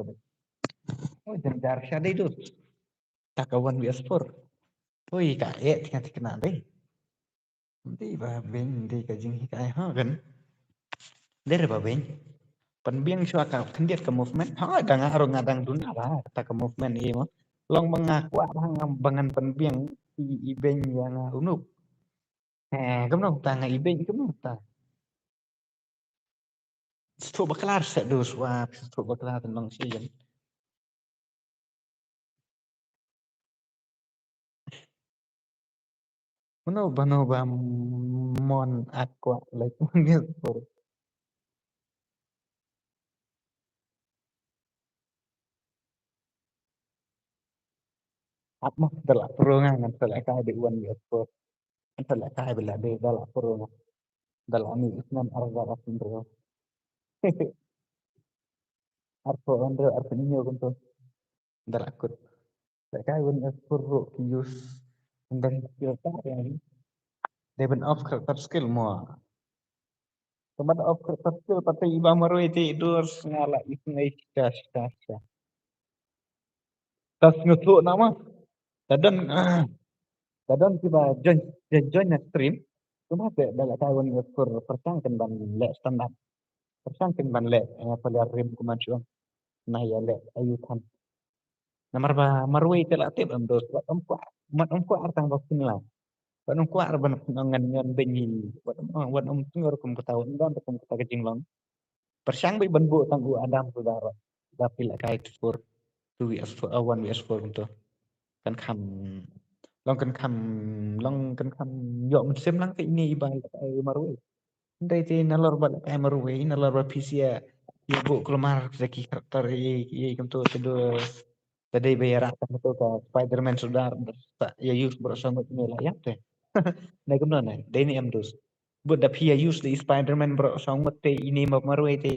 Oh, jam jar sha dei dus. Ta ka one V S four. Oi, ka eh, tika tika na dei. Dei ba beiñ, dei ka jinghikai ha kan. Dei re ba beiñ. Pynbiang shuwa ka khyndiat ka movement. Ha, dang nga ruh nga dang duna ba ta ka movement i mo. Long ba nga kwah ba nga ba ngan pynbiang i, i beiñ ïa nga u Nuk. Eh, kumno ta nga i beiñ kumno ta. Sdang bakla sdang shuwa, sdang bakla tang long shi ïan. Mano ba, mano ba mon ak kwah like mano por. Ap mo da la pro nga ngan da la kai de one V S four. Ngan da la kai ba la de da la pro nga. Da la ni isnam arga asin bro. Arphew hynriew arphew hynñiew kumto. Da la kut. Da kai one V S four ruh ki use. And then skill ta ïa ni. Dei ban off character skill mo. Tang ban off character skill pat te iba marwei te dur nga la isnei sha sha sha. Ta sngewthuh na ma. Ta don, ah, ta don kiba join, join, join na stream. Kumba te da la kai one V S four pyrshang kan ban leh stand up. Pyrshang kan ban leh, eh, paliar rim kumba shuwa. Na ïa leh ayu than. Namar ba marwei te la tip em dos wat ym kwah, wat ym kwah ar tang ba phin la. Wat ym kwah ar ban phin ong ngan ngan beiñ hi. Wat ym, wat ym tngur kum kata, wat ym don kum kata ka jinglong. Pyrshang beit ban buh tang u Adam tu da ro. Da phi la kai four, two V S four, uh, one V S four kumto. Kan kham long kan kham long kan kham ïoh mynsiem lang ka ine iba la kai marwei. Ndai te nalor ba la kai marwei, nalor ba phi sia ïa buh kulmar da ki character ïa kumto te do. Ta dei ba ïa rah tang to ka Spider-Man suda ta ïa use baroh saw ngut ne la ïap te. Dei kumno ne, dei ne em dus. Bad da phi ïa use da i Spider-Man baroh saw ngut te ine ma marwei te.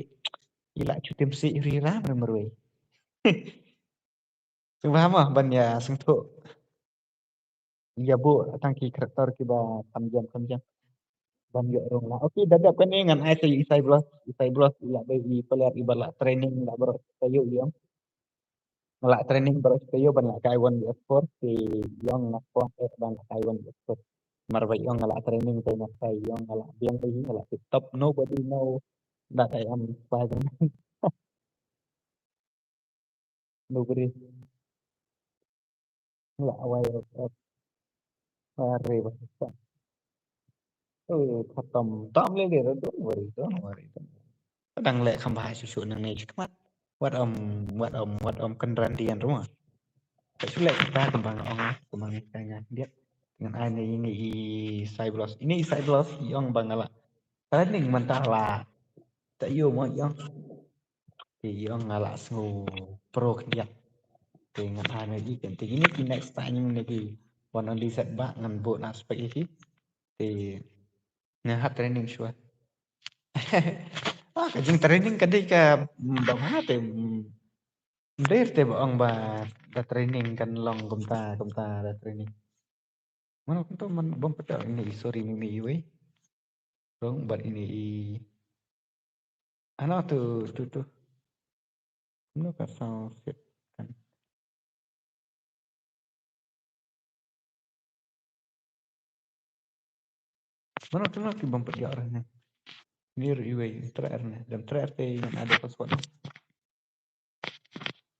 I la shu tim sih ri ram re marwei. Sngewbha mo ban ïa sngewthuh. Ïa buh tang ki character kiba kham jam kham jam. Ban ïoh rung la. Okay, da dep kane ngan ai sa i Cyblos, i Cyblos i la dei i player iba la training la baroh taïew ïa. Nga la training baroh taïew ban la kai one V S four, te ïong nga kwah eh ban la kai one V S four. Mar ba ïong nga la training te nga kai ïong nga la biang te nga la tip top, nobody know that I am Spider-Man. Nobody. La wai of of. Are ba sa. Oh, khatam. Tam le le, don't worry, don't worry, don't worry. Dang leh kham bha shu shu nang ne khmat. Wat ym, wat ym, wat ym kynran dian ruh. Ka shu leh kita kembang ong, kembang kanya diat. Ngan ai ne ini i Cyblos. Ini i Cyblos, ïong bang ala. Training mentah la. Ta ïoh mo ïong. Te ïa nga la sngew pro khyndiat. Te ngan ai ma ïa ki, te kine ki next time ne ki wan on di set ba ngan buh na spec ïa ki. Te nga hap training shuwa. Ah, ka jing training ka dei ka, mm, ba nga te, mm, dei te ba ong ba da training kan long kumta, kumta da training. Mano kumta man bom peta ini i, sorry, ini i wei. Rong bat ini i. Ano tu, tu, tu. Mano ka sound fit kan. Mano tu lagi bom peta orang ni. Ni ri wei, terakhir ni. Dan terakhir te yang ada password ni.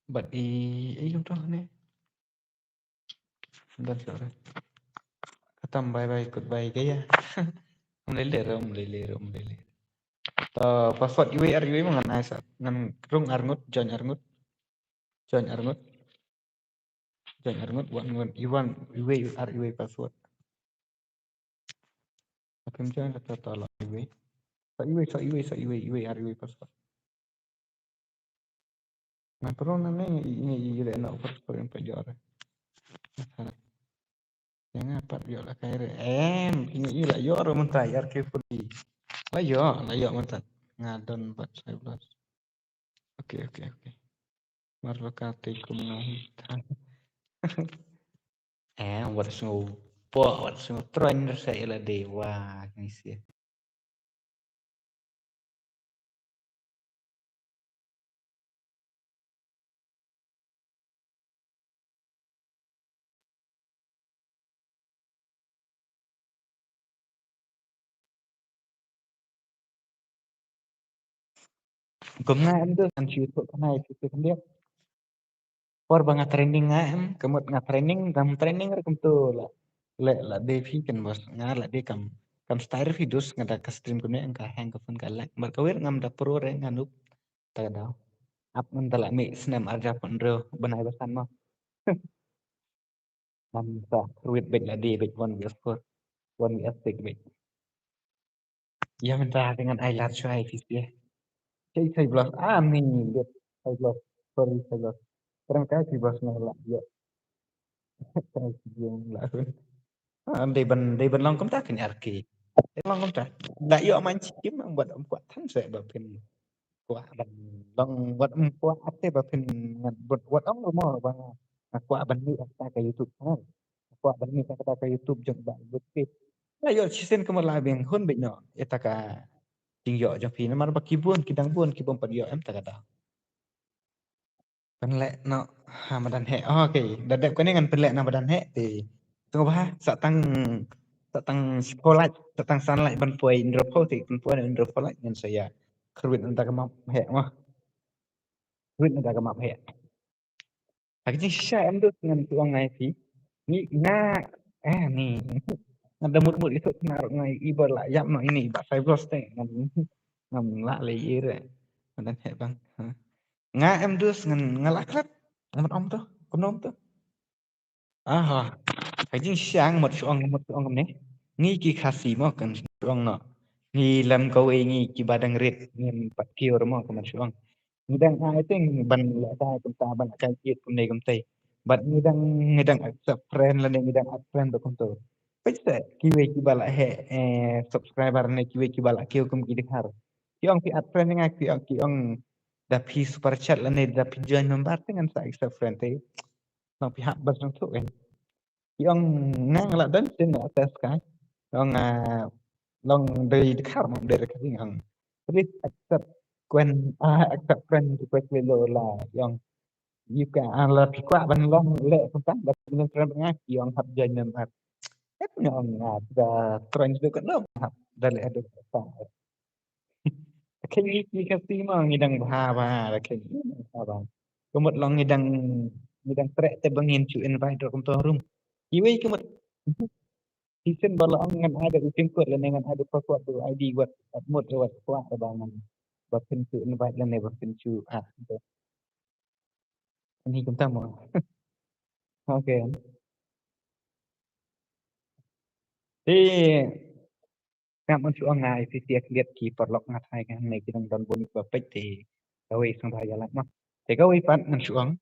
Bat i, i yung tu ni. Dah sore. Khatam, bye bye, goodbye gaya. Um lele re, um lele re, um lele. To, password iwei ar iwei ma ngan ai sa. Ngan rung arngut, join arngut. Join arngut. Join arngut, wan ngut, iwan, iwei ar iwei password. Akim join kata tala iwei. Sa iwei, sa iwei, sa iwei, iwei ar iwei password. Nga pernah nang ngi ngi ngi le na over score yang pajor. Yang apa yo la kai re. Em, ini i la yo ro mentah yar ke pudi. La yo, la yo mentah. Nga don bat saya belas. Oke, oke, oke. Mar lo kate kum ngai. Eh, wat sngew po, wat sngew troin sa ila de wa ngisi. Kum nga em tu kan shu tu kan ai tu kan dia. Por ba nga training nga em, kemut nga training, kam training re kum tu la. Le la de phi kan bos, nga la de kam, kam style phi dus nga da ka stream kumne ka hang ka phone ka lag. Mar ka wir ngam da pro re nga nup. Ta ka dau. Ap ngam da la mi snem arja pun ro benai basan mo. Ngam da ruit bej la de bej one V four. One V six bej. Ya mynta ka ngan ai lar shuwa ai fis ya. Cei cei blos. Ah, ni, liat. Cei blos. Sorry, cei blos. Terang kai cei blos na la ya. Kai cei blos la. Ah, dei ban, dei ban long kumta kan arki. Dei long kumta. Da yo man chikim ang buat buat tan se ba pin. Kwah ban long wat em kwah ate ba phin ngan bud wat ong mo ba nga kwah ban ni ata ka YouTube channel. Kwah ban ni ata ka YouTube jong ba bud ke. Na yo shisien ka mala bing hun bit no ita ka jing yo jong phi namar ba ki bun ki dang bun ki bun pat yo em ta ka da. Pynleh no ha madan he. Oh, okay. Da dep kane ngan pynleh na madan he te. Tengok ba sa tang sa tang spotlight, sa tang sunlight ban poi indro pho te ban poi indro spotlight ngan sa ya. Kruit nda ka map he mah. Kruit nda ka map he. Ak jing shisha em dut ngan tuang ngai phi. Ni nga eh ni. Ngan da mut mut itu na ngai ibar la yap no ini ba five lost te ngan ngan la le ire. Madan he bang. Nga em dus ngan nga la klat. Ngan ong to, kum ong to. Aha. Ka jing shang mut shuang mut shuang ne. Ngi ki Khasi mo kan shuang no. Ngi lam kawei ngi ki badang rit ngim pat kiur mo kan shuang. Ngi dang ai ting ban la kai kumta ban kai kit kumne kumtai. Bad ngi dang ngi dang accept friend lane ngi dang add friend ba kumto. Peit se kiwei ki ba la he eh subscriber ne kiwei ki ba la kiew kum ki dkhar. Ki ong ki add friend nga ki ong ki ong da phi super chat lane da phi join member te ngan sa accept friend te. Nang phi hap ban sangtu kan. Ki ong nang la don tin la test ka. Ong ah, long dei dkhar mo dei ka ong. Please accept kuen ah accept friend request le lo la ong. Yu ka ah la phi kwah ban long le kumta da phi friend nga ki ong hap join member. Hep ne ong ah da friend de ka no hap da le do ka. Ka ngi ngi ka si ma ngi dang bha bha ka ngi dang bha bha. Ka mut long ngi dang ngi dang treh te ba ngin chu invite ro kum to room. Iwei ka mut. Ti sen ba la ong ngan ai da u jingkut lane ngan ai da password da u I D wat wat mut wat kwah ba ngan ba phin chu invite lane ba phin chu ah. Ni kumta mo. Okay. Te ngam on shu ong nga I C C X liat ki paralok nga thai ka hangne ki dang don bun ba peit te. kawei sngewbha ïa like mo. Te kawei pat ngan shu ong.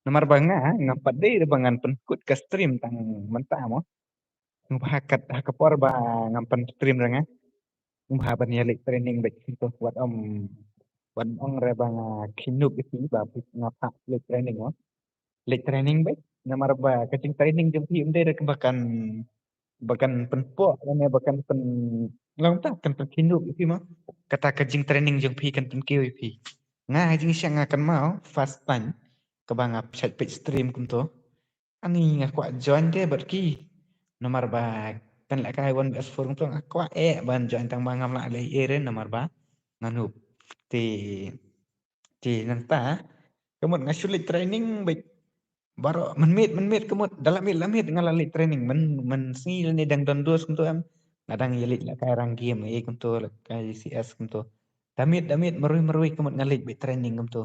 Namar ba nga ngam pat dei re ba ngan pynkut ka stream tang mynta mo. Sngewbha kat ha ka por ba ngam pynstream re nga. Sngewbha ban ïa leit training bad kumto wat ym, wat ym ong re ba nga khynuk ïa phi ba nga phah leit training mo. Leit training bad namar ba ka jingtraining jong phi ym dei re ba kan, ba kan pynpoh ne ba kan pyn, long ta kan pynkhynuk ïa phi mo. Kata ka jingtraining jong phi kan pynkiew ïa phi. Nga ha jingshisha nga kynmaw first time kaba nga shait peit stream kumto. Ani nga kwah join te bad ki. Namar ba kan lehkai one versus four kumto nga kwah eh ban join tang ba ngam lah leh ei re namar ba nga noob. Te, te nangta ka mut nga shu leit training bad baroh mynmiet mynmiet ka mut da la miet la miet nga la leit training myn, mynsngi lane dang don dos kumto em. Nga dang ïa leit lehkai rank game ei kumto lehkai CS kumto. Da miet da miet marwei marwei ka mut nga leit beit training kumto.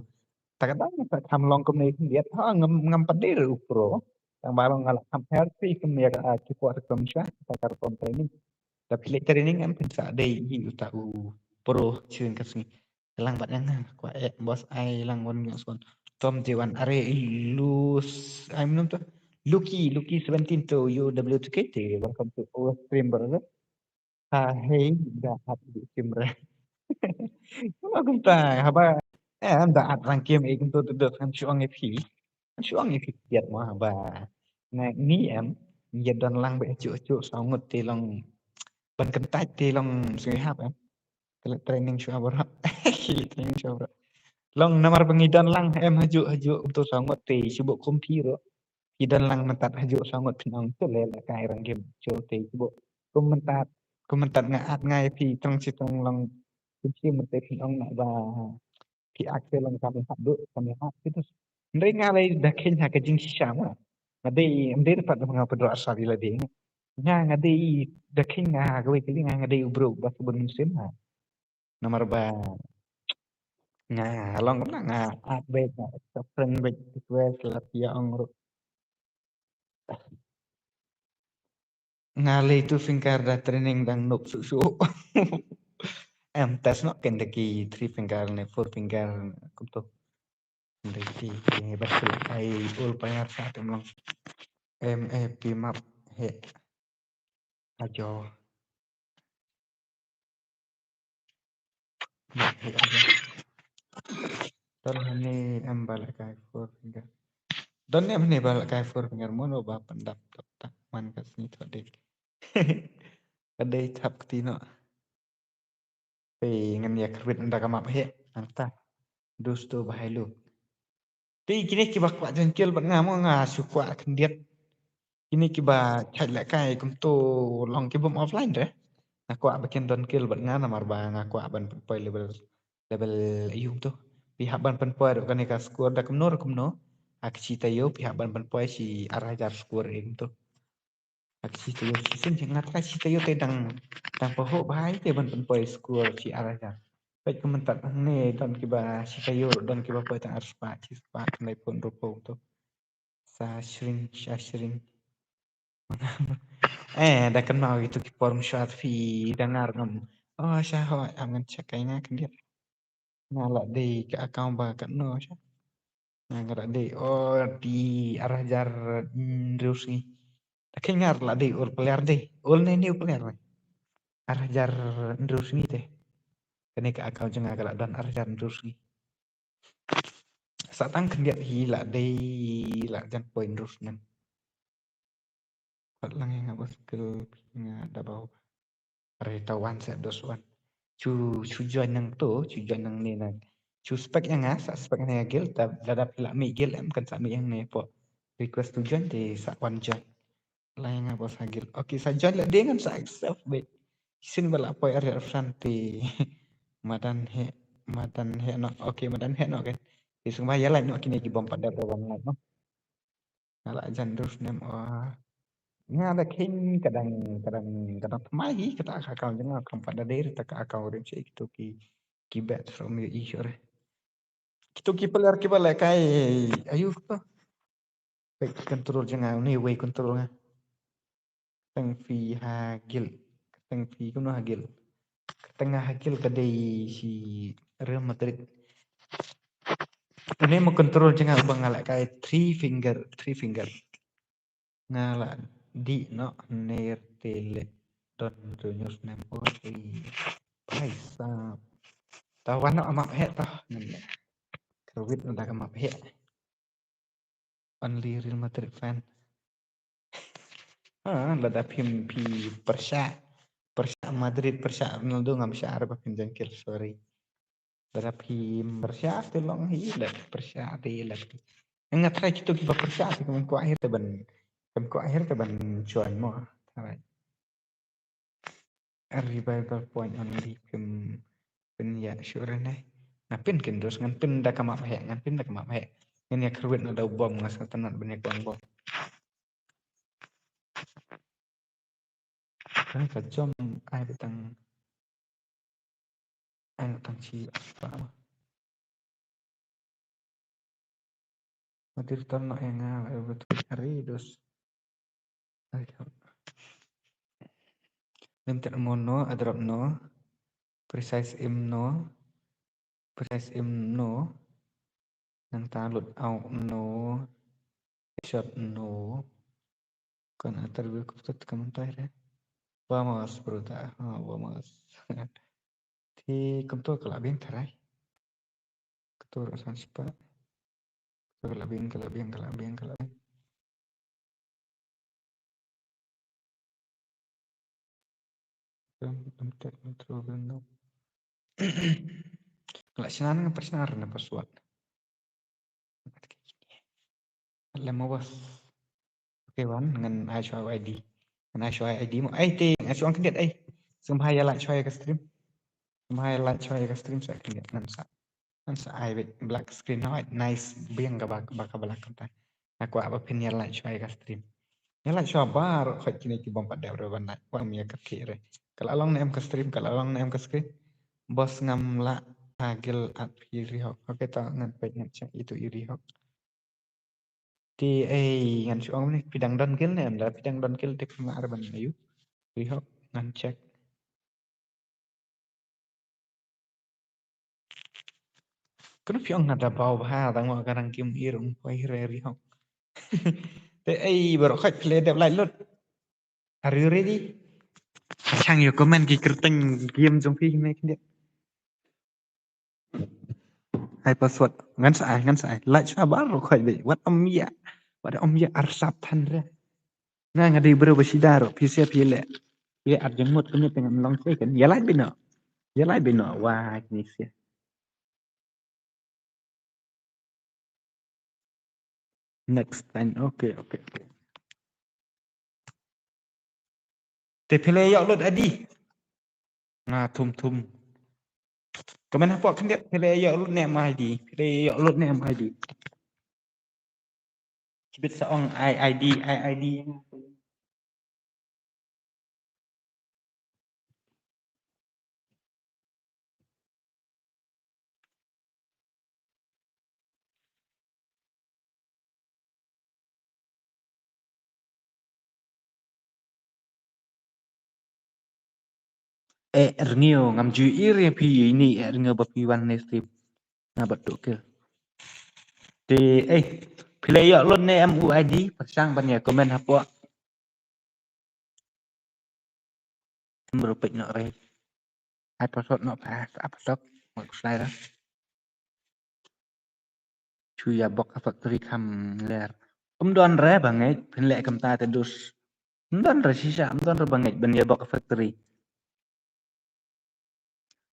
Ta ka dang sa kham long kumne khyndiat ha ngam, ngam pat dei re u pro. Tang ba long nga la kham her phi kumne ka, ah, ki por kum sha ta ka rukom training. Da phi leit training em phin sa dei hi uta u pro chewing ka sngi. Lang bad nga kwah eh boss ai lang wan ngi son. Tom J one are i lus ai mnum to. Lucky, Lucky seventeen to U W two K te welcome to our stream brother. Ha hei da at di simre. Kumta haba eh da at rank game ei kumto to dot kan shu ong ïa phi. Kan shu ong ïa phi kiat mo haba. Nga ni em ngi don lang ba chu chu sa ngut te long ban kyntait te long sngewhap em. Klet training shu abra. Klet training shu abra. Long namar ba ngi don lang em haju haju kumto sa ngut te shu bok kum phi ro. Phi don lang mynta haju sa ngut phin ong to le lehkai rank game cho te shu bok. Kum mynta, kum mynta nga at nga ïa phi trong shi trong long kum shi mynta phin ong na ba phi ak te long kam hap du kam hap phi tu. Ndai nga lei da khein ha ka jingshisha ma. Nga dei, em dei pat nga pyndoh asar ïa lade. Nga, nga dei da khein nga ha kawei ka liang nga, nga dei u bro ba subun mynsiem ha. Namar ba nga long kumta nga at beit nga accept friend beit request la phi ïa ong ruh. Nga lei two finger da training dang noob shuh shuh. Em test noh ken da ki three finger ne four finger kumto. Dei ki, ki bad ki ai ul payar sa tem long. Em eh pi map he. Ajo. Map he ajo. Don hani em ba lehkai four finger. Don em hani ba lehkai four finger mono ba pyndap tap tap man ka sngi tho dei. Ka dei thap kti noh. Te ngan ïa kyrwit ynda ka map heh nangta. Dosto ba hai luk. Te kine kiba kwah join guild bad nga mo nga shu kwah khyndiat. Kine kiba chait lehkai kumto long ki bym offline re. Nga kwah ba kin don guild bad nga namar ba nga kwah ban pynpoi level, level ayu to. Phi hap ban pynpoi ruh kane ka score da kumno ruh kumno. Ha ka shi taïew phi hap ban pynpoi shi ar hajar score ayu to. Ak shi taïew shi sien nga trai shi taïew te dang, dang pahuh bha te ban pynpoi score shi ar hajar. Peit kumta hangne don kiba shi taïew don kiba poi tang ar spah shi spah khyndai phew hynriew phew to. Sa shring sa shring. Eh da kynmaw ïa tu ki por mynshuwa phi da ngar ngam. Oh sha ho am ngan check ai nga khyndiat. Nga la dei ka account ba katno sha. Nga la dei oh di ar hajar hynriew sngi. Da khein nga la dei ul player dei ul ne new player ne. Ar hajar hynriew sngi te. Kane ka account jong nga ka la don ar hajar hynriew sngi. Sa tang khyndiat hi la dei la jan point hynriew snem. Pat lang nga ba skill nga da bau. Are ta wan sa dos wan. Chu chu join nang to, chu join nang ne nang. Chu spec yang nga, sa spec nang guild, ta da da pila mi guild em kan sa mi yang ne po. Request to join te sa wan join. Lang nga ba sa guild. Okay, sa join la dei ngan sa accept be. Sin ba la poi are friend te. Madan he, madan he no. Okay, madan he no ke. Isung ba ya lai no kine ki bom pada da wan lai no. Nga la jan dus nem o. Nga da khein kadang, kadang, kadang tmai hi kata ka account jong nga kam pat da dei ta ka account rim shi kito ki, ki bet from yu i sure. Kito ki player kiba lehkai ayu to. Pek control jong nga ni wei control nga. Tang fi ha guild. Tang fi kumno ha guild. Tang ha guild ka dei shi Real Madrid. Une mo control jong nga uba nga la kai three finger, three finger. Nga la dih noh ner te leh don junior snem. Oi, bhai sahab. Ta wan noh map heh ta. Ngan leh. Kyrwit noh da ka map heh. Only Real Madrid fan. Ha, lada phim phi pyrshah. Pyrshah Madrid, pyrshah Ronaldo ngam shah re ba phin jangkil, sorry. Lada phim pyrshah te long hi, lada pyrshah te lada. Nga try kito kiba pyrshah te kam kwah her te ban, kam kwah her te ban join mo. Try. A revival point only, phim pynïaid shuh re ne. Nga pyn kynduh, ngan pyn da ka map heh, ngan pyn da ka map heh. Ngan ïa kyrwit na da u bom, nga sngewtynnat ban ïa kwah bom. Ka jom ai ba tang, ai ba tang shi ba ma. Moderator noh ïa nga, eh, betul hari dos. Limited amount no, airdrop no. Precise aim no. Precise aim no. Nangta load out no. Shot no. Kan atar bi kuptat kaman tai re. Vamos, bruta. Ha, vamos. Te kumto ka la biang tharai. Kato ruh san spah. Kato ka la biang, ka la biang, ka la biang, ka la biang. Em, em, tek, em, tro, em, no. Ka la shna nga pyrshah na password. Lem ma bos. Okay, wan ngan ai shuwa I D. Ngan ai shuwa I D mo. Ai te ngan shuwa khyndiat ai. Sngewbha ïa like shuwa ïa ka stream. Sngewbha ïa like shuwa ïa ka stream sa khyndiat ngan sa. Ngan sa ai beit black screen hooid nice biang kaba, ba ka black kumta. Nga kwah ba phin ïa like shuwa ïa ka stream. Ïa like shuwa baroh khoit kine ki bym pat dep re ban like. Wat ym ïa kyrkieh re. Ka la long ne em ka stream, ka la long ne em ka screen. Bos ngam lah ha gil at phi Rihok. Okay, to ngan peit ngan check itu i Rihok. Te ei ngan shu ong ne phi dang don gil ne em, lada phi dang don gil te khlem lah re ban ïa u Rihok ngan check. Kano phi ong nga da baw bha tang ma ka rang kim ir ong poi re Rihok. Te ei baroh khoit phi la dep like lut. Are you ready? Chang ïa comment ki kyrteng game jong phi ne khyndiat. Ai password ngan sa ai, ngan sa ai. Like shuwa baroh khoit beit. Wat ym ïa. Wat ym ïa arsap than re. Nga nga dei briew ba sida ruh phi sia phi leh. Phi leh ar jingmut kane te ngam long sei kan. Ïa like beit noh. Ïa like beit noh. Wah, kine sia. Next time. Okay, okay, okay. Te phi la ïoh lut I D. Nga thum thum. Comment hapoh khyndiat phi la ïoh lut ne em I D. Phi la ïoh lut ne em I D. Kibit sa ong ai I D, ai I D. Eh, Rngiew, ngam ju ïohi ïa phi ïa ini, eh, Rngiew ba phi wan ne stream. Nga bad tu ke. Te, eh, phi la ïoh lut ne em u I D, pyrshang ban ïa comment hapoh. Em ruh peit noh re. Ai password noh pha, ai password. Ngat kuslai ra. Shu ïa bok ha factory kham ler. Ym don re ba ngeit, phin leh kumta te dus. Ym don re shisha, ym don re ba ngeit, ban ïa bok ha factory.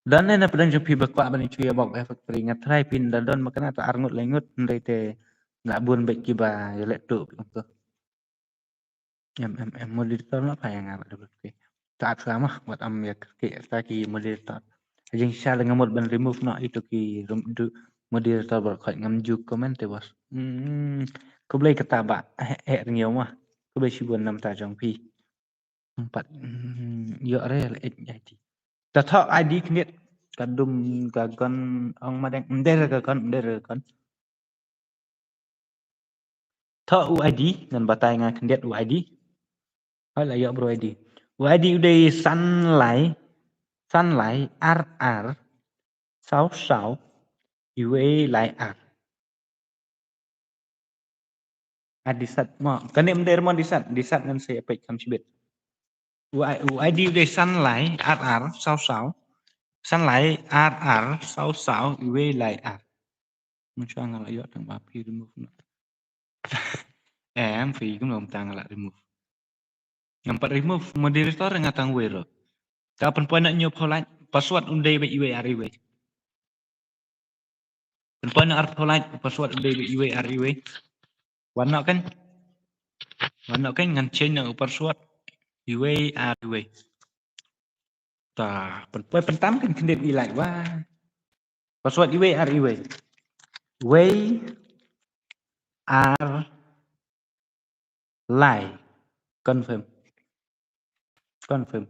Don ne na pdeng jong phi ba kwah ban shu ïa bok ha factory, nga try phin da don ma kane ta ar ngut lai ngut, hynrei te la bun beit kiba ïa leh tu. Em, em, em, moderator noh pha ïa nga bad W K. Ta ap shuwa mah, wat ym ïa kyrkieh sa ki moderator. Jingshisha lei nga mut ban remove noh ito ki rem-, du-, moderator baroh khoit ngam ju comment te bos. Hmm, khublei kata bah, eh, eh, Rngiew mah. Khublei shibun namar ta jong phi. Em pat, hmm, ïoh re la I D. Ta thoh I D khyndiat ka dum ka gon ong madeng, ym dei re ka gon, ym dei re ka gon. Thoh u I D, ngan batai nga khyndiat u I D. Hoi la ïoh bro I D. U I D u dei san lai, san lai, ar ar, saw saw, u ei lai ar. A di sat mo. Kane mynta ruh mo di sat, di sat ngan sa ïa peit kham shibit. U I-, u I D u dei san lai ar ar saw saw. San lai ar ar saw saw wei lai ar. Mynta nga la ïoh tang ba phi remove noh. Em, phi kumno mynta nga la remove. Ngam pat remove moderator nga tang wei ruh. Ka pynpoi noh hynñiew phew lait, password u dei beit wei ar wei. Pynpoi noh arphew lait, password u dei beit wei ar wei. Wan noh kan. Wan noh kan ngan change noh u password. Wei ar wei. Ta, pynpoi pyntam kan khyndiat i lait wa. Password wei ar wei. Wei ar lai. Confirm. Confirm.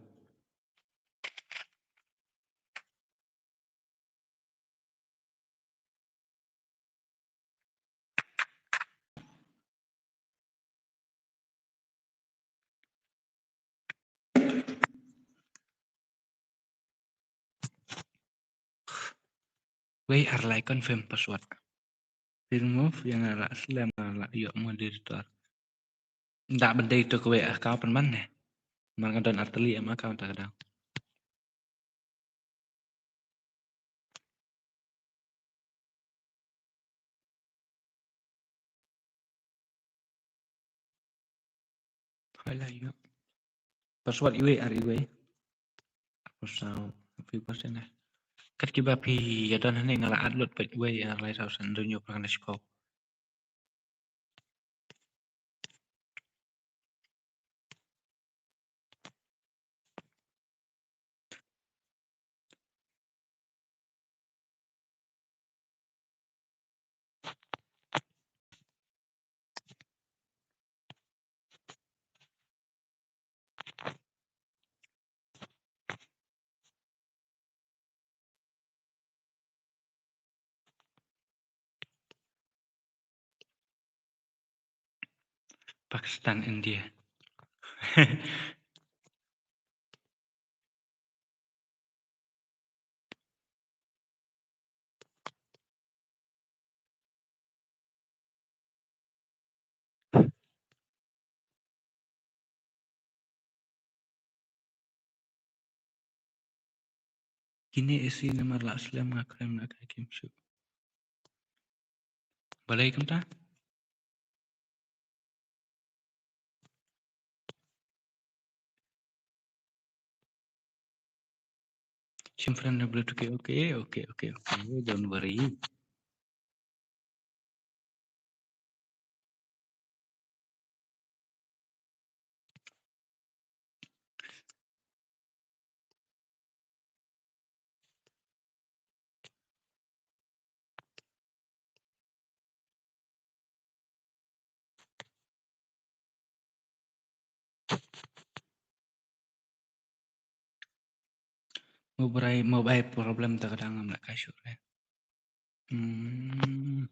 Wei ar lai confirm password. Remove ïa nga la slem nga la ïoh moderator. Nda ban dei to kawei account pynban ne. Mar nga don artylli em account ta ka dang. Hai la ïoh. Password iwei ar iwei. Aku saw. Phi pas ne. Kat kiba phi ïa don hangne nga la add lut pat iwei ar lai saw san dun ïoh pyrkhat na shiphew. Pakistan, India. Kine isi namar la slem nga khlem na ka kim shu. Balei kumta? Shim friend na Bluetooth, okay, okay, okay, okay, okay, don't worry. Mobile, mobile problem ta ka dang ngam lah kai shuh re. Hmm.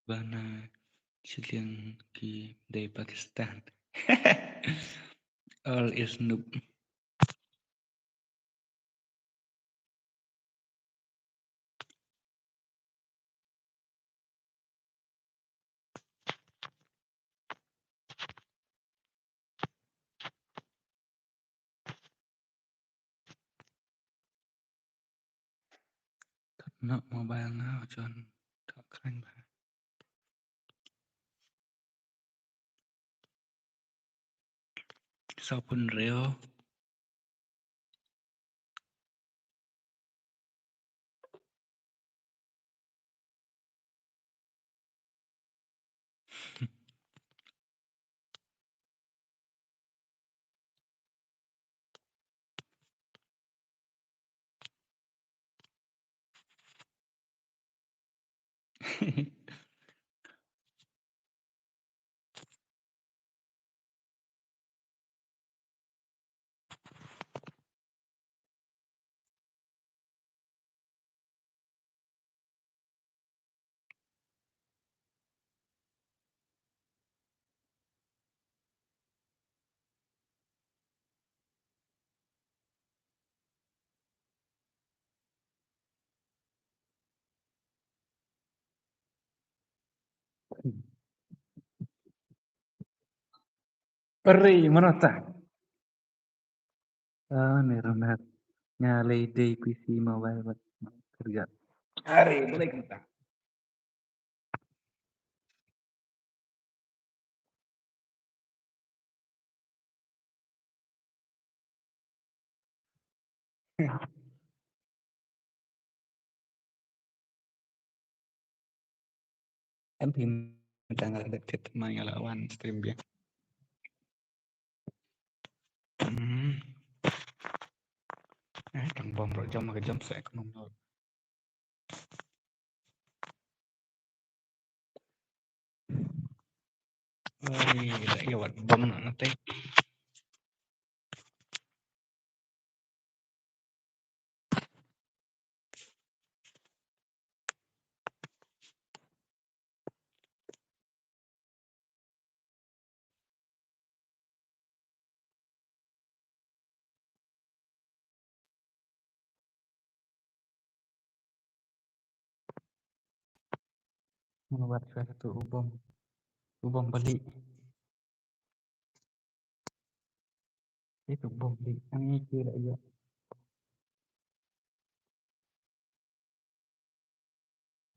Bana shiliang ki dei Pakistan. All is noob. Kat noh mobile nga u John, tok kren ba. Saw phew hynriew. Pare, mano ta? Ah, ni Ronald. Nga lei dei P C mobile bad kerja. Are, boleh kita. Em phi mynta nga la dep thied ma nga la wan stream biang. Hmm. Eh, tang bom ruh jam ka jam sa ek nong nong. Ai, la ïa wat bom na te. Mano ba tu u bom. U bom bali. Itu bom bali. Ani kira ya.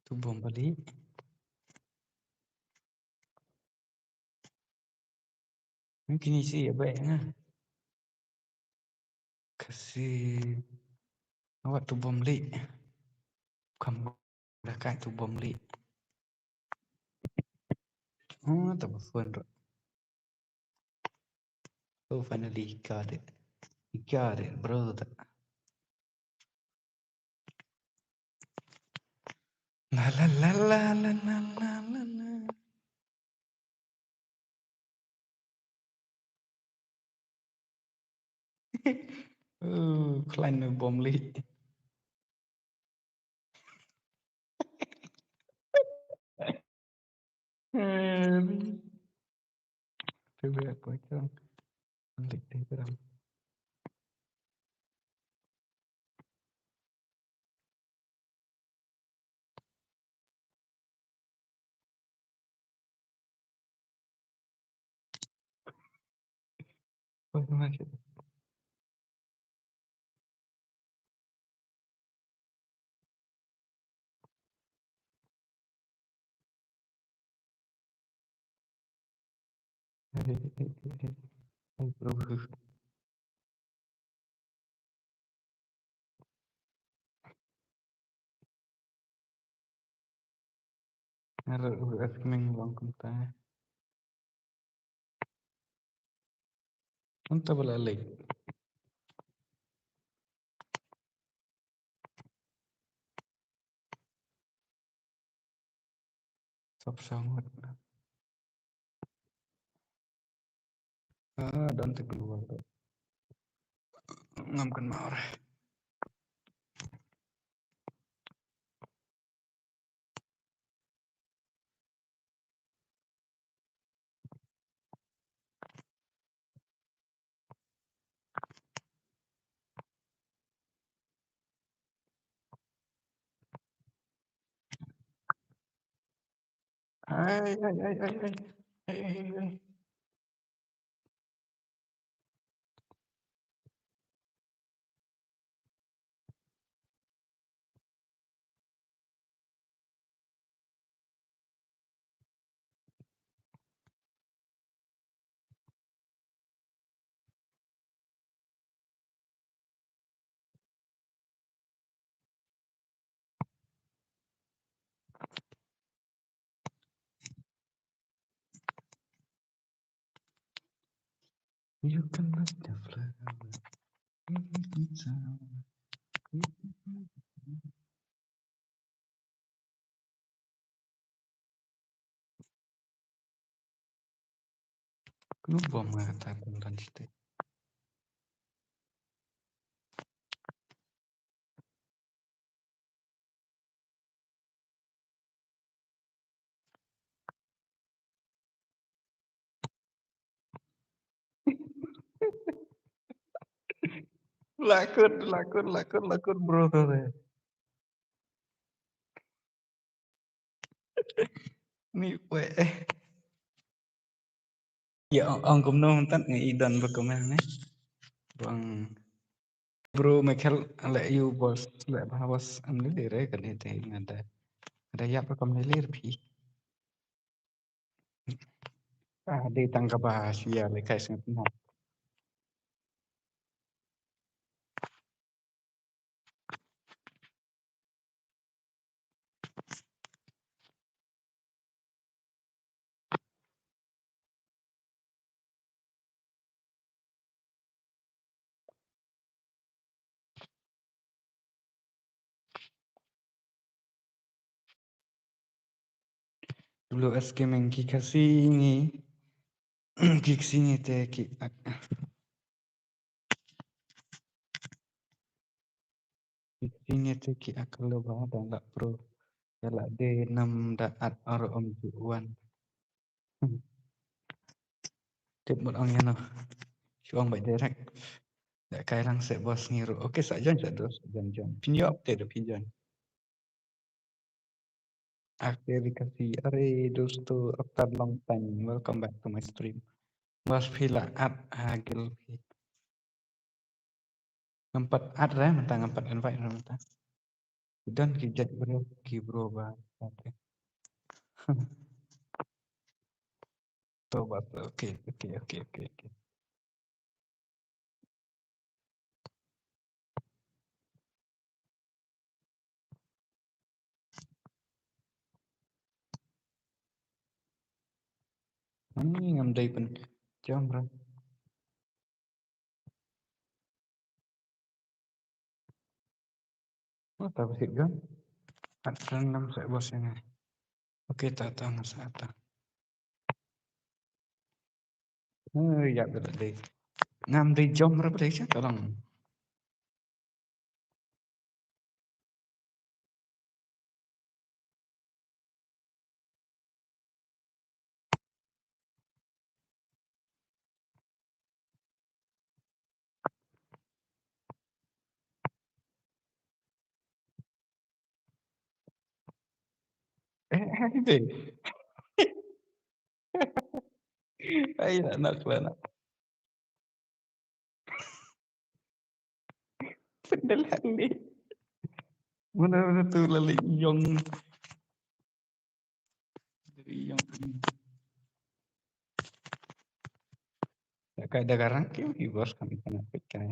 Tu bom bali. Mungkin isi ya baik na. Kasi awak tu bom li. Kam dah kai tu bom li. Oh, tu phone tu. Oh, finally got it. Got it, brother. La la la la la la la la. Uh, kleine Bomli. Coba aku cakap. Balik deh, Bram. Ar u asking long kumta. Anta bala lei. Sop sangut. Ah, don te global tu. Ngam kan mau re. Ai, ai, ai, ai, ai. Ai, ai, ai, ai. You can make the flower. Kano bom nga kata bom tan site. Lakut, lakut, lakut, lakut, bro, tu deh. Ni weh. Ya, ong, ong kumno mynta nga i don ba kumne ne. Bang bro Michael, le yu boss, le ba boss, am ni le re kan ni te nga da. Nga da yap ba kumne le phi. Ah, dei tang kaba sia le kai sngewtynnat. W S Gaming, ki Khasi ngi, ki Khasi ngi te ki ak-, ki Khasi ngi te ki ak lo ba dang la pro. Ya la de nam da at ar om ju wan. Tip mut ong ïa no. Shu ong ba direct. Da kai lang se boss ngi ruh. Okay, sa join, sa join, sa join, join. Phin ïoh update da phin join. Akhir dikasih. Are dosto, after long time. Welcome back to my stream. Mas phi la at hagil phi. Ngam pat add re mynta, ngam pat invite re mynta. Don ki jait bro, ki bro ba. Okay. To ba, okay, okay, okay, okay, okay. Ani ngam dei pynjam re. Oh, ta ba sit gun. At ran lam sa bos ïa nga. Okay, ta ta nga sa ta. Eh, ïa ba dei. Ngam dei jam re ba dei sa tolong. Eh, eh, dei. Ai, nak, nak, nak. Pyndalan ni. Mana, mana tu lali yong. Dari yong. Ya, kai da garang ki, ki bos kami kena pikai.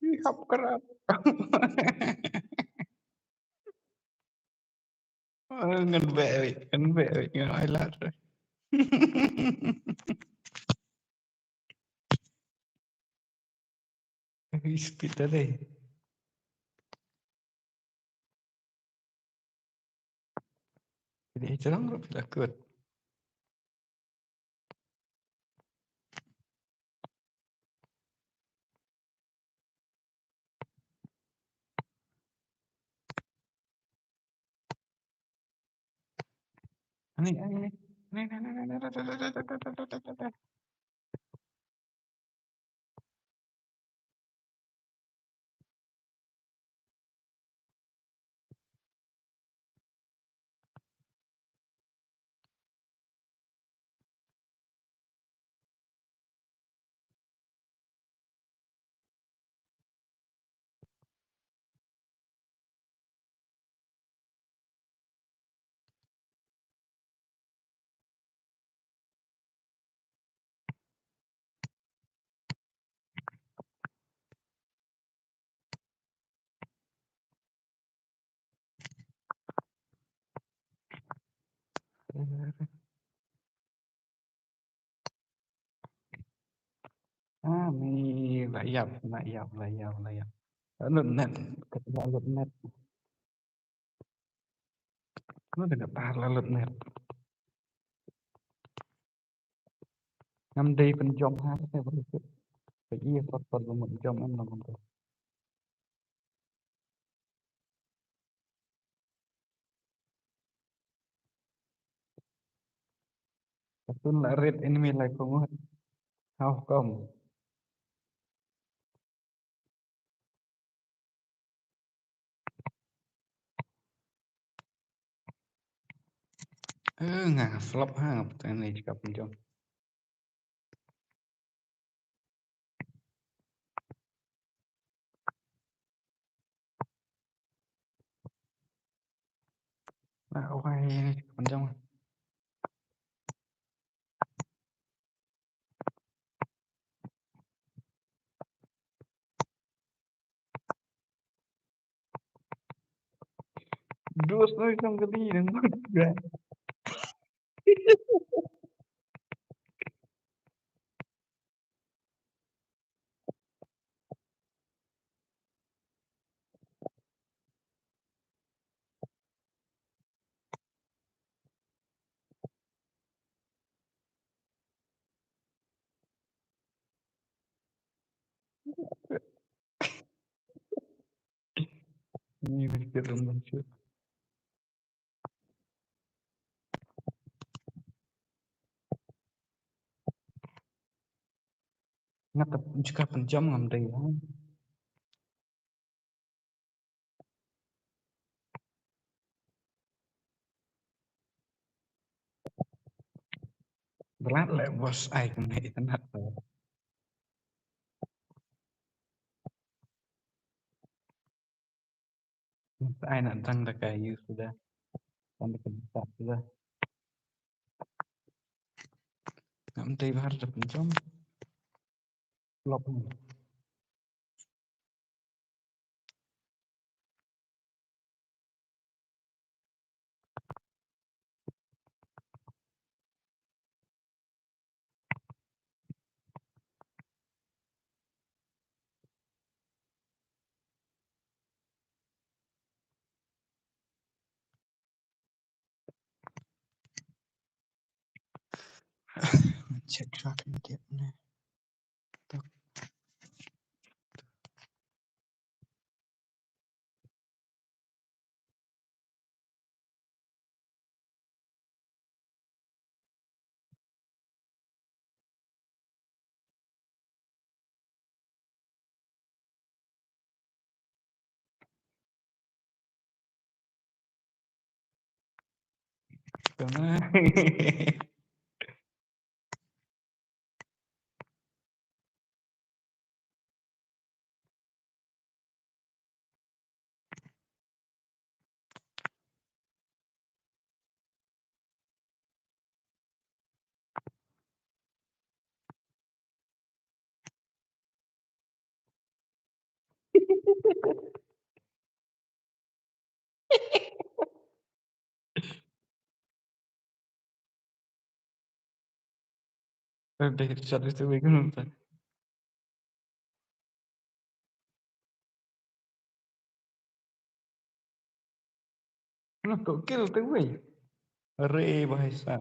Ih, hap kerap. Eh, ngan beh, wei, ngan beh, wei, ngan ai lad. Ih, speed dah dei. Jadi, ih, jarang ruh phi la kut. Ani, ani, ani. Ah, ni la ïap, la ïap, la ïap, la ïap. La lut net, la lut net. Kano tang kata la lut net. Ngam dei pynjom ha, te ba rit. Ba ïa, pat pat ba mut jom em, ngam dei. Katun la rit enemy lai ko ngot. How come? Eh, nga flop ha, nga pynjom. Nah, okay, ini panjang. Dua setengah jam kali dengan. Ini sedikit rembang sih. Nga ka jaka pynjam ngam dei. Blat le bos ai kum he itan hat. Ai na dang da ka yu suda. Kan da ka suda. Ngam dei bahar da pynjam. Lok ni. Check track ni dia ni. Dah headshot itu wei kan. Nah, kau kill tu wei. Are bahasa.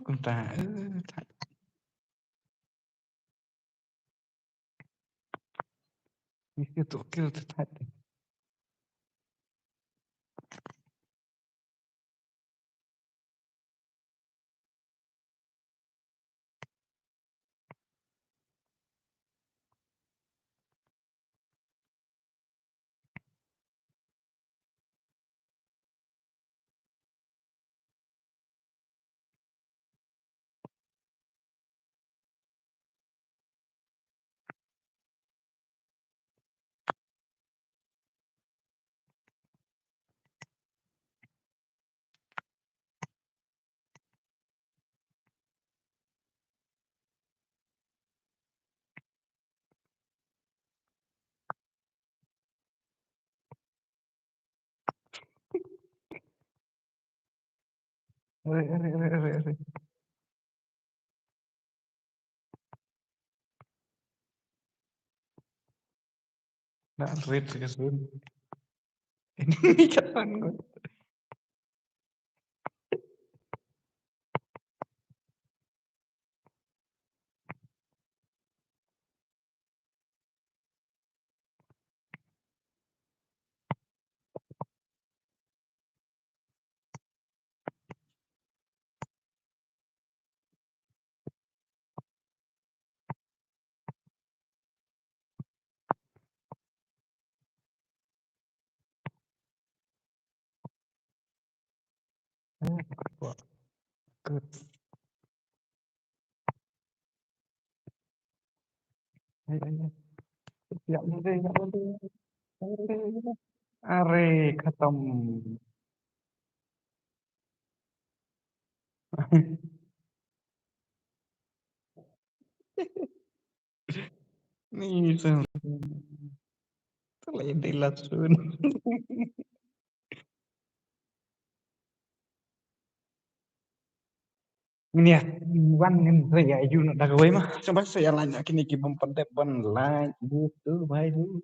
Kum ta, eh, ta. Mesti tu kill tu ta. Are, are, are, are, are. Nah, red ka sun. Ini kat pan ko. Are, khatam. Ni sa. Telah ini lasun. Ni ya, wan ngin sa ïa ïu noh da kawei ma. Sngewbha sa ïa lait noh kine ki bym pat dep ban lait. Buh tu bai tu.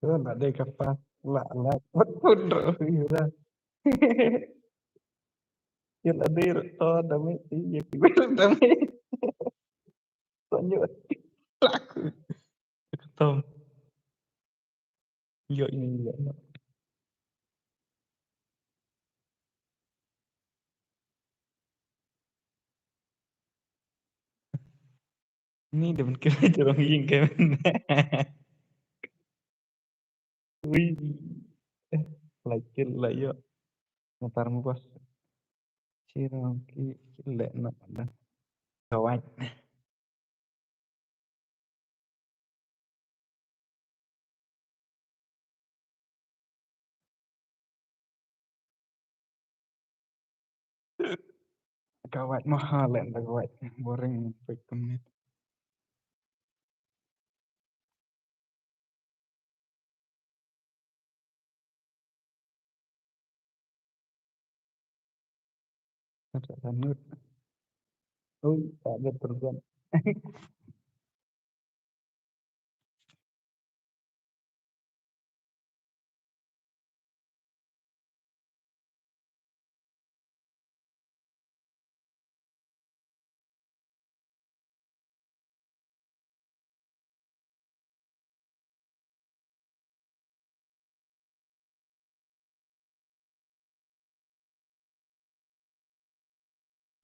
Ơ, la dei ka pa, la, la, wat pun ro, ira. Ila dei ro, to, dame, iya, kiwil, dame. Tonyo, laku. Tom. Yo, ini, iya. Ni da ban kylli jrong ïing ka. Ui. Eh, la kylli la ïoh. Matar mo bas. Jrong ki leh na da. Kawat. Kawat mo ha leh da kawat. Boring pek kumne. Kata lanut. Oh, tak ada terusan.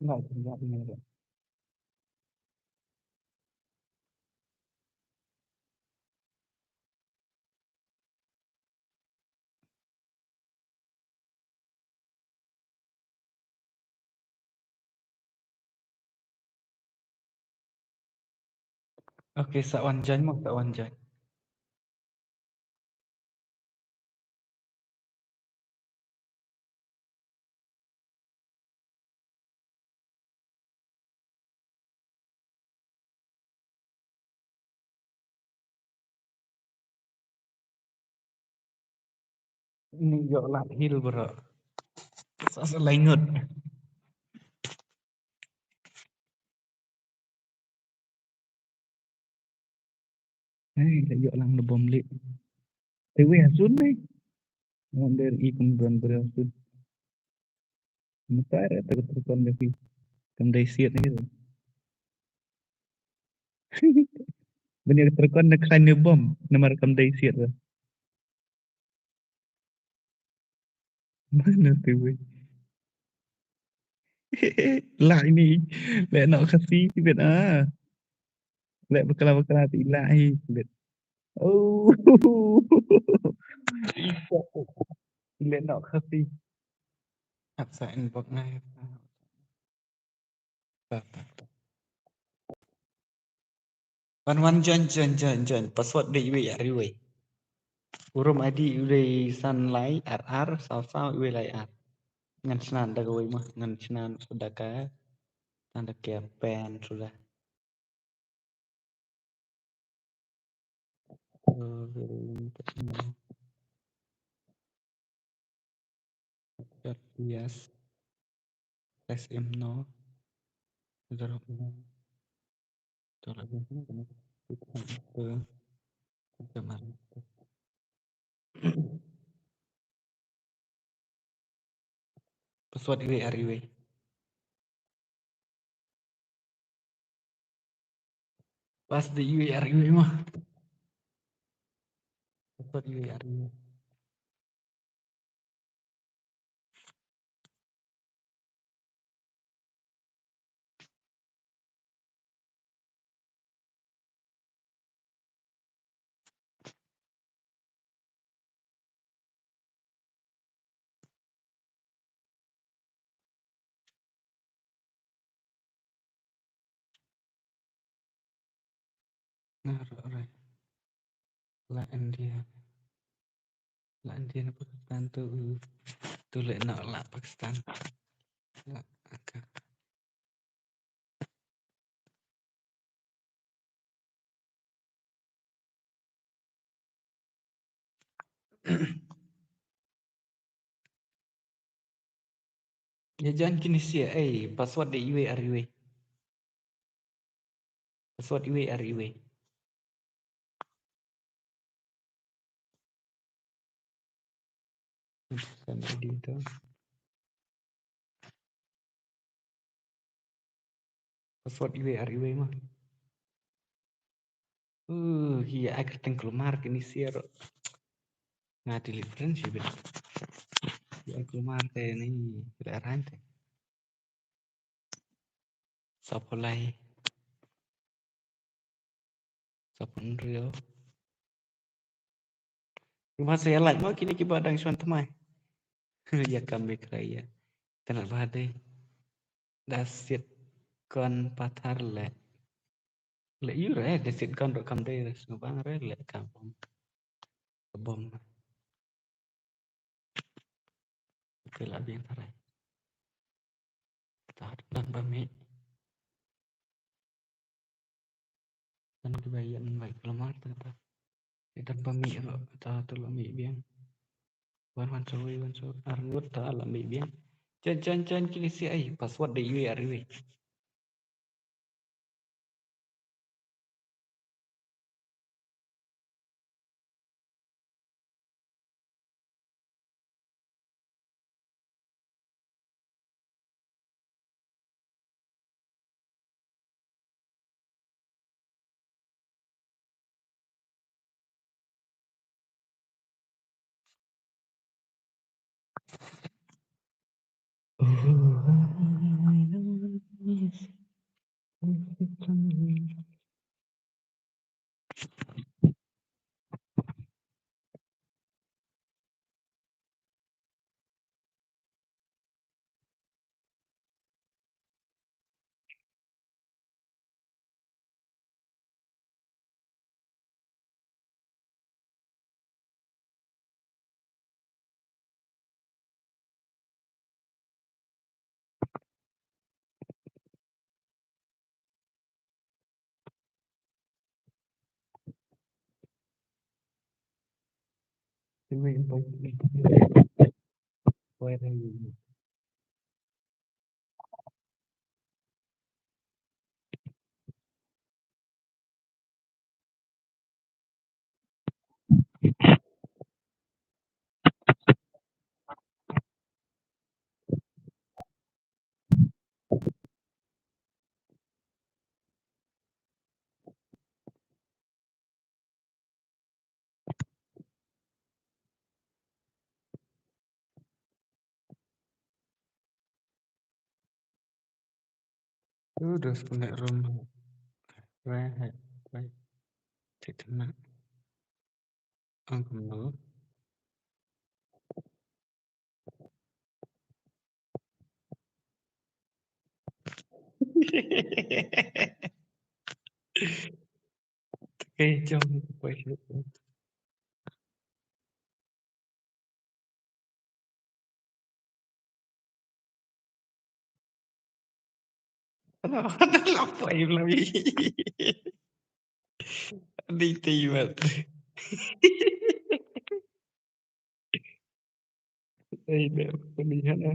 Nggak, nggak, nggak. Okay, sa wan join mo, sa wan join. Ni ïoh lad hil bro. Sa sa laingut. Hei, la ïoh lang na bom leh. Te wei hasun ne. Ngam der i kum don bro hasun. Mata re te ka telefon da ki. Kam dei siat ne. Bani ka telefon na khan ne bom. Namar kam dei siat re. Mana tu wei. Lah ini. Leh nok Khasi tibet ah. Leh bakla bakla ti lah hi tibet. Oh. Leh nok Khasi. Hap sa inbox ngai. Wan wan join join join join. Password dei iwei ar iwei. Urum I D u dei san lai ar ar saw saw iwei lai ar. Ngan snan da kawei ma ngan snan suda ka. Ngan da ka pen suda. Uh, very important. Yes. Press M no. Drop no. Drop no. Password iwei ar iwei. Password iwei ar iwei mo. Password iwei ar iwei. Nga ruh re. La India. La India na Pakistan tu, tu leh noh la Pakistan. La, okay. Ïa jan kine shi ei, password de iwei ar iwei. Password iwei ar iwei. Kan editor. Password iwei ar iwei mo. Uh, hi ai kyrteng kulmar kine shi ruh. Nga delete friend shi bit. Hi ai kulmar te ni, bit aran te. Sapulai. Sapun Rio. Kumba sa ïa lait mo kine kiba dang shon thymmai. Ïa kam me kra ïa. Tang ba dei. Da sit kon pathar le. Le ïu re, da sit kon ruh kam dei re, sngewbang re le kam bom. Bom. Te la biang tharai. Ta don ba mih. Don kiba ïa invite kulmar ta ta. Don ba mih ruh ta tu la mih biang. Wan wan sawei wan sawei ar ngut ta la mih biang. Jan jan jan kine shi ei password de iwei ar iwei. Udah sekolah rumah. Rehat, rehat. Cek kena. Ang kemau. Okay, jom. Alah, alah, apa yang lagi? Di tiwat. Ai, dah, kami hana.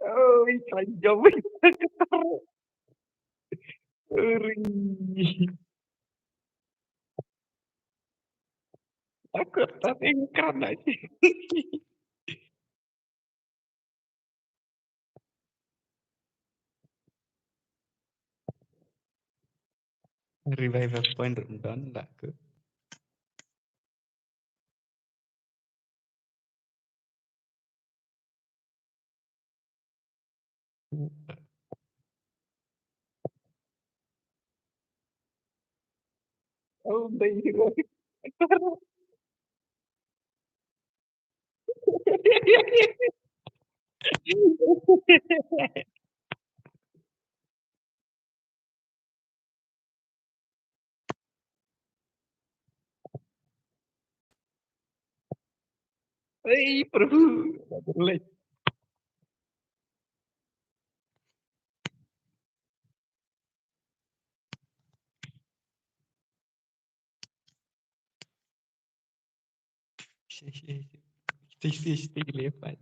Oi, panjang. Ori. Aku tak ingkar lagi. Revival point rum don lah aku. Oh, baby. Hey, Prabhu. Stay, stay, stay, stay, stay, stay.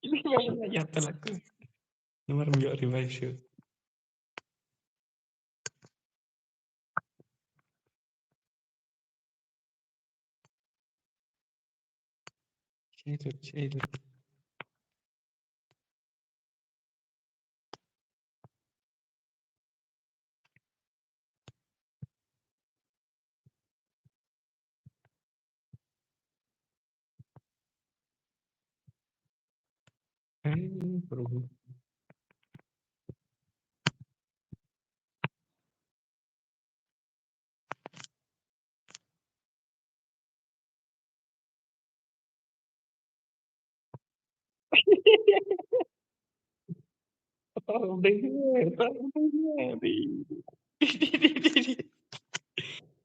Ini kemana ya, telat aku. Nomor menunjuk revive shoot. Share it, share it. Hey, bro.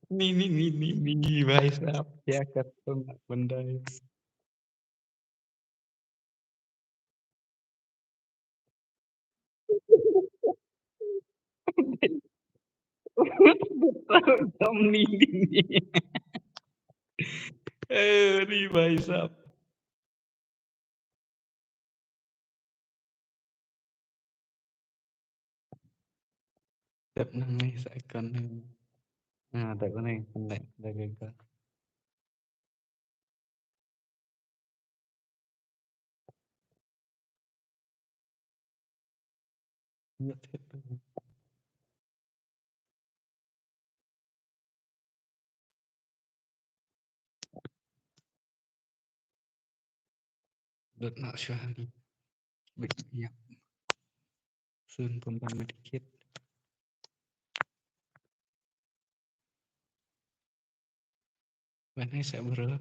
Ni, ni, ni, ni, ni, bhai sahab, kya karte hain banda ye? Tam ni, ni, ni. Ori bhai sahab. Dep nang ni sa icon ni. Ah, dep ni, pendek, pendek icon. Dot nak shuwa ni. Baik, ya. Sun pemban medikit. Mana sa bro?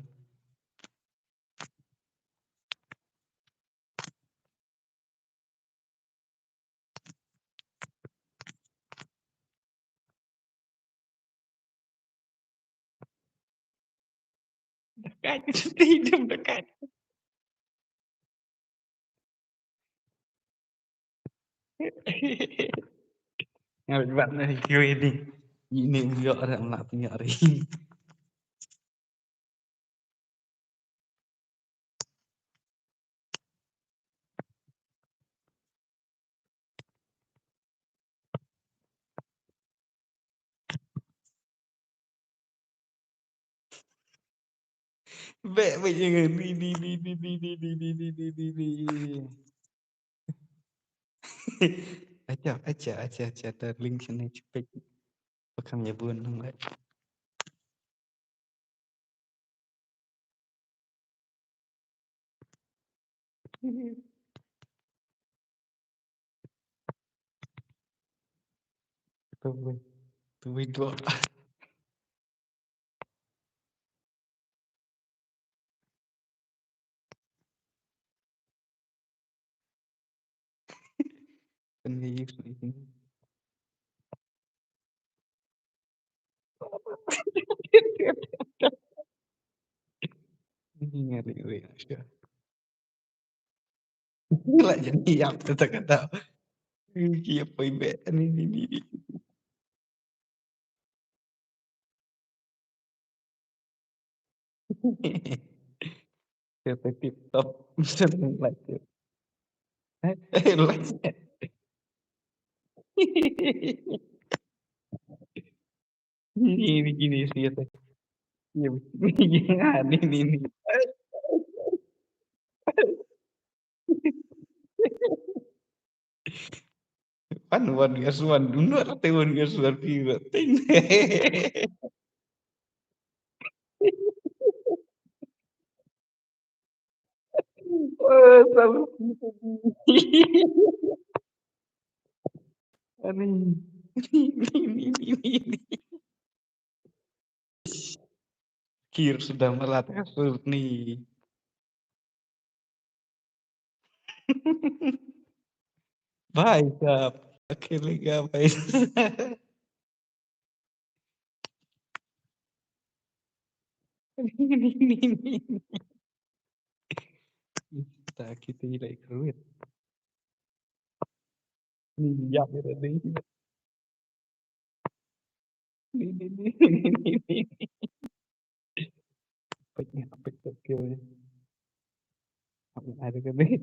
Dekat, hidup dekat. Ngat bat na Q A ni. Ini uyo orang nak punya ri. Bek, bek, jangan. Di, di, di. Acha, acha, acha, acha, darling, sini cepet. Pekan ya bun, nang, bek. Tunggu, tunggu dua. Kan nga use ni. Ni nga ri ri sha. Ni la jadi ïap kata kata. Ki ïap poi be ni ni ni ni. Siapa tip top? Like. Eh, like. Ni ni gini siapa? Iya, ni ni ni. Pan wan gas wan dunu ate wan gas wan pi wan ting. Oh, sabar. Ani. Kir sudah melat kasut ni. Bhai sahab, akhirnya bhai sahab. Tak kita ni like ruit. Ni ya kita ni. Ni ni ni ni ni ni. Apa ni apa tu kira ni? Apa ada ke ni?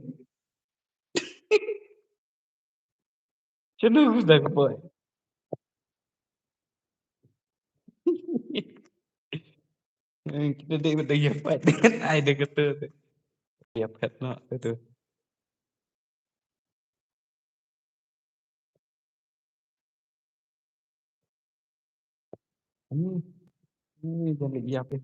Shano u dang poi? Kita dei dei ïa pat. Ai dei kata. Ïa pat noh kata. Ini ini jadi ïa pat.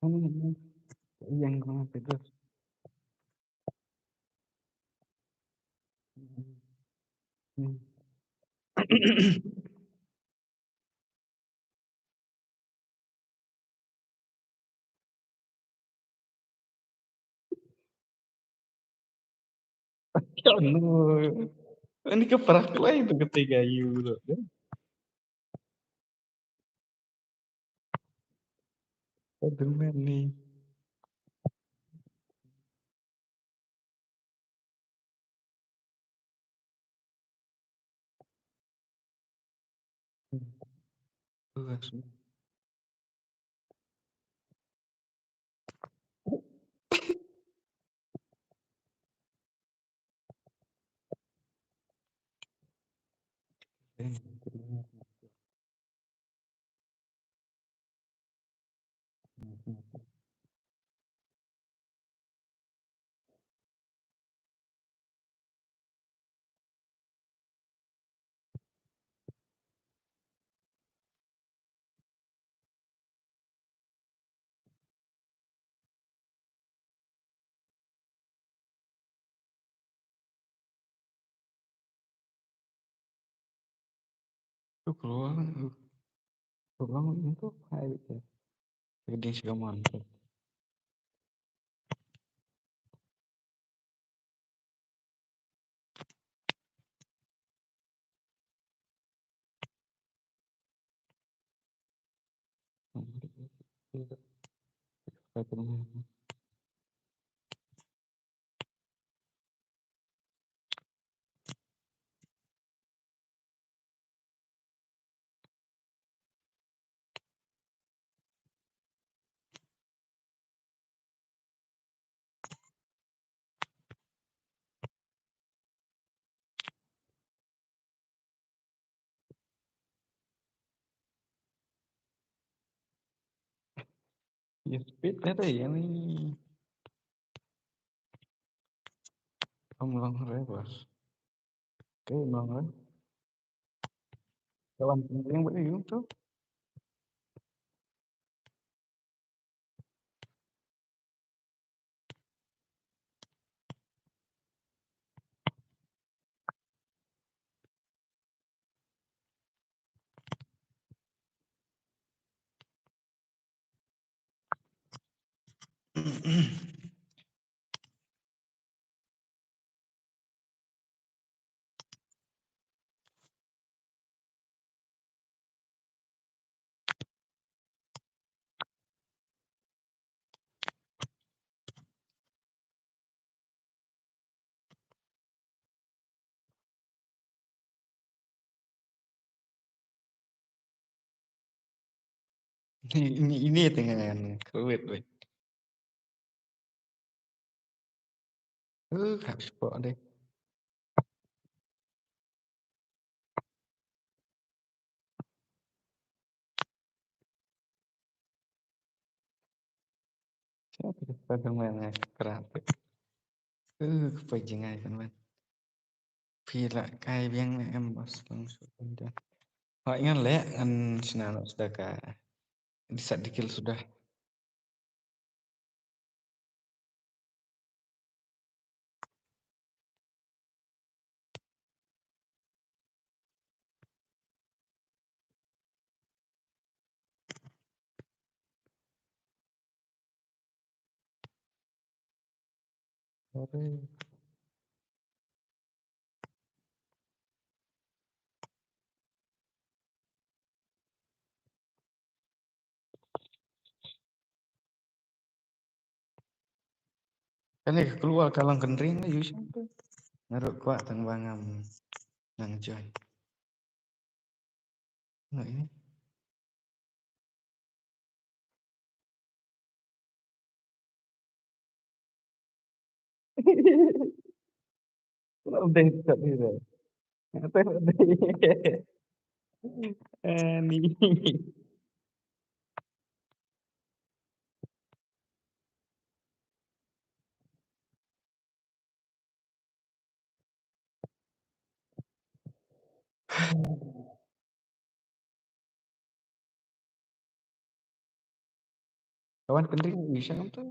Yang kena pedas. Kanu. Ani ka prak lai tu ketiga you tu. Spider-Man ni. Tu keluar, keluar itu hai tu. Jadi si kamu antar. Ye speed ka te ye ni. Am long re bas. Ke long re. Kawan, pynrung bad ïa u tu. Ini, ini, ini tengah covid, weh. Uh, hap spot deh. Siapa tu pada main kerap? Uh, kepajangan kan, man. Phi la kai biang ne em, bos, langsung dah. Hoi, ngan leh, ngan shna noh suda ka. Di sat dikil suda. Sorry. Kane ka kloi ka long kynreng la ïoh shang tu. Nga ruh kwah tang ba ngam nang join. Nga ini. Update tak ni dah. Update. Eh, ni. Kawan, kynreng ïa u shang tu.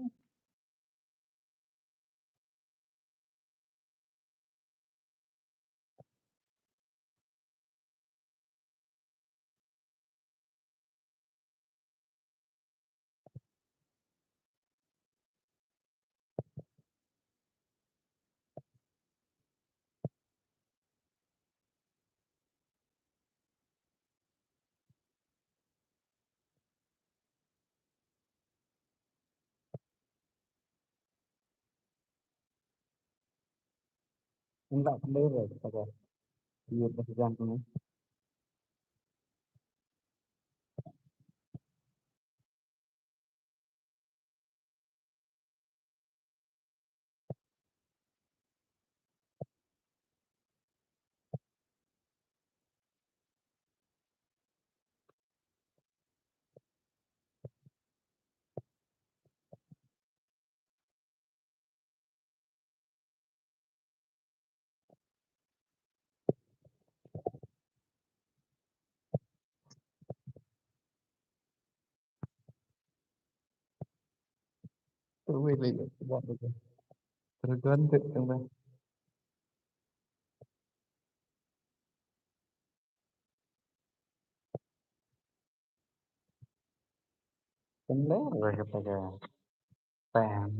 Enggak, kembali lagi pada. Iya, dah jam ni. Wait, wait, wait. Tergantung, kan. Bener kata ka. Pam.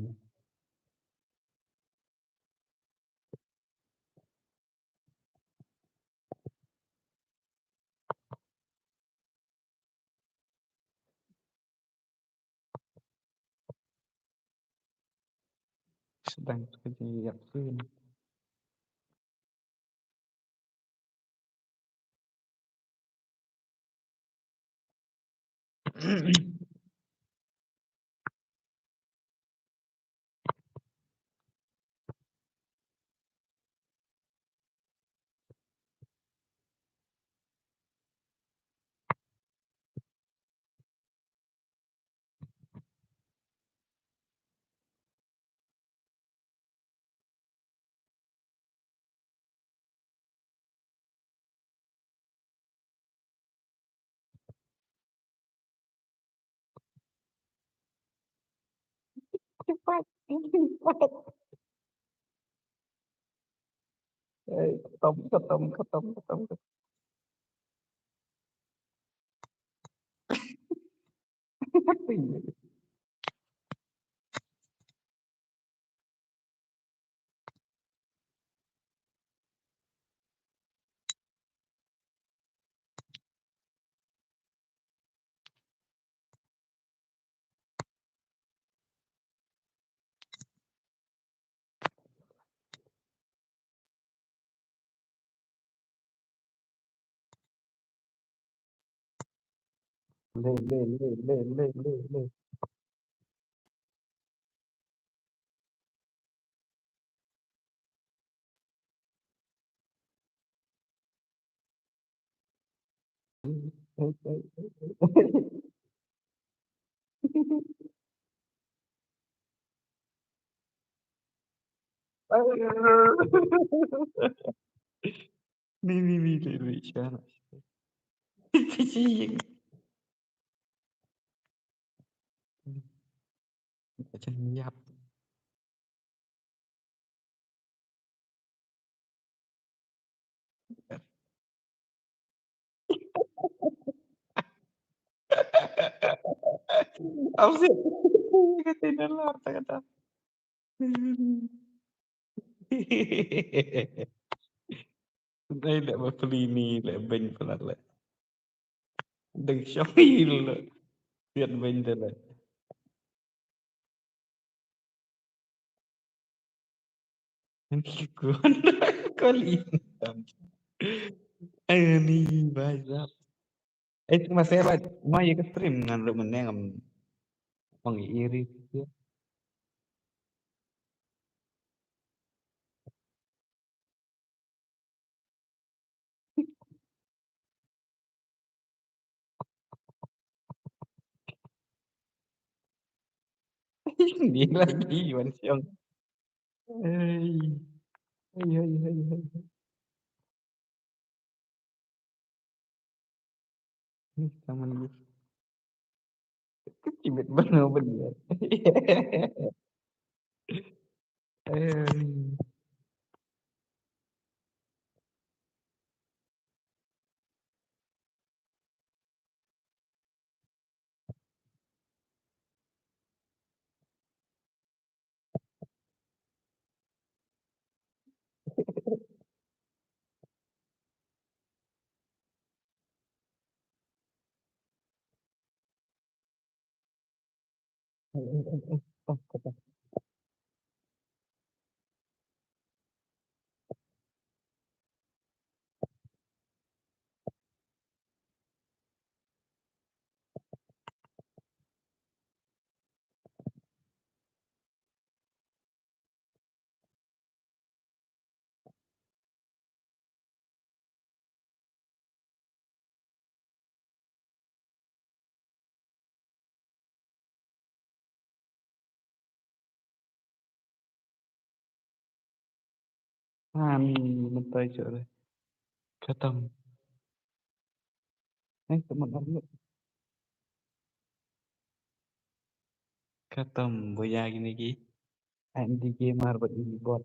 Sedang kerja yak pun. Hey, khatam, khatam, khatam, khatam, khatam. Le, le, le, le, le, le, le. Ni, ni, ni, ni, ni, siapa? Macam yap. Apa sih? Kata dalam kata. Dei leh ba pli ni leh beiñ palat leh. Dei shong il leh. Piat beiñ de leh. Kuan kuan in tam. Ani bai zap. Eh, masih ba ma ye ka stream ngan ruh meneng am. Pang iri. Ni lagi Wan Siong. Hei. Hei, hei, hei, hei, hei. Ni sama ni. Kecimit benar benar. Em. Ani mynta jooh re. Khatam. Eh, teman arngut. Khatam, boya kine ki. Anti gamer bad ini bot.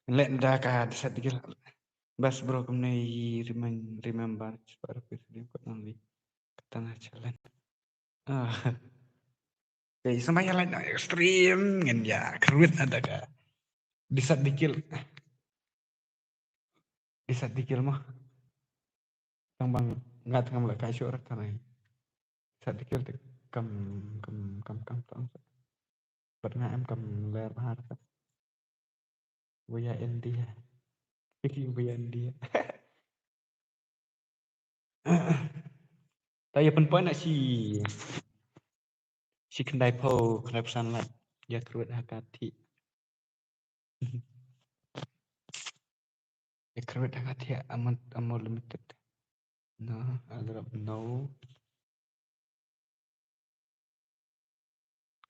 Leh da ka desat dikit. Bas bro, kumne i remem-, remember, spah rupees di kot nang di. Kata na challenge. Ah. Te sama ïa leh na stream ngan ïa kyrwit ada ka. Desat dikit. Desat dikit mah. Tang bang ngat ngam la kai shuh rak tanai. Desat dikit te kam, kam, kam, kam, kam. Bad nga em kam ler bha ka. Boya India. Boya India. Ta ïa pynpoi na shi, shi khyndai phew, khyndai phew san lak. Ïa kyrwit ha ka thiah. Ïa kyrwit ha ka thiah, amount, amount limited. No, I drop no.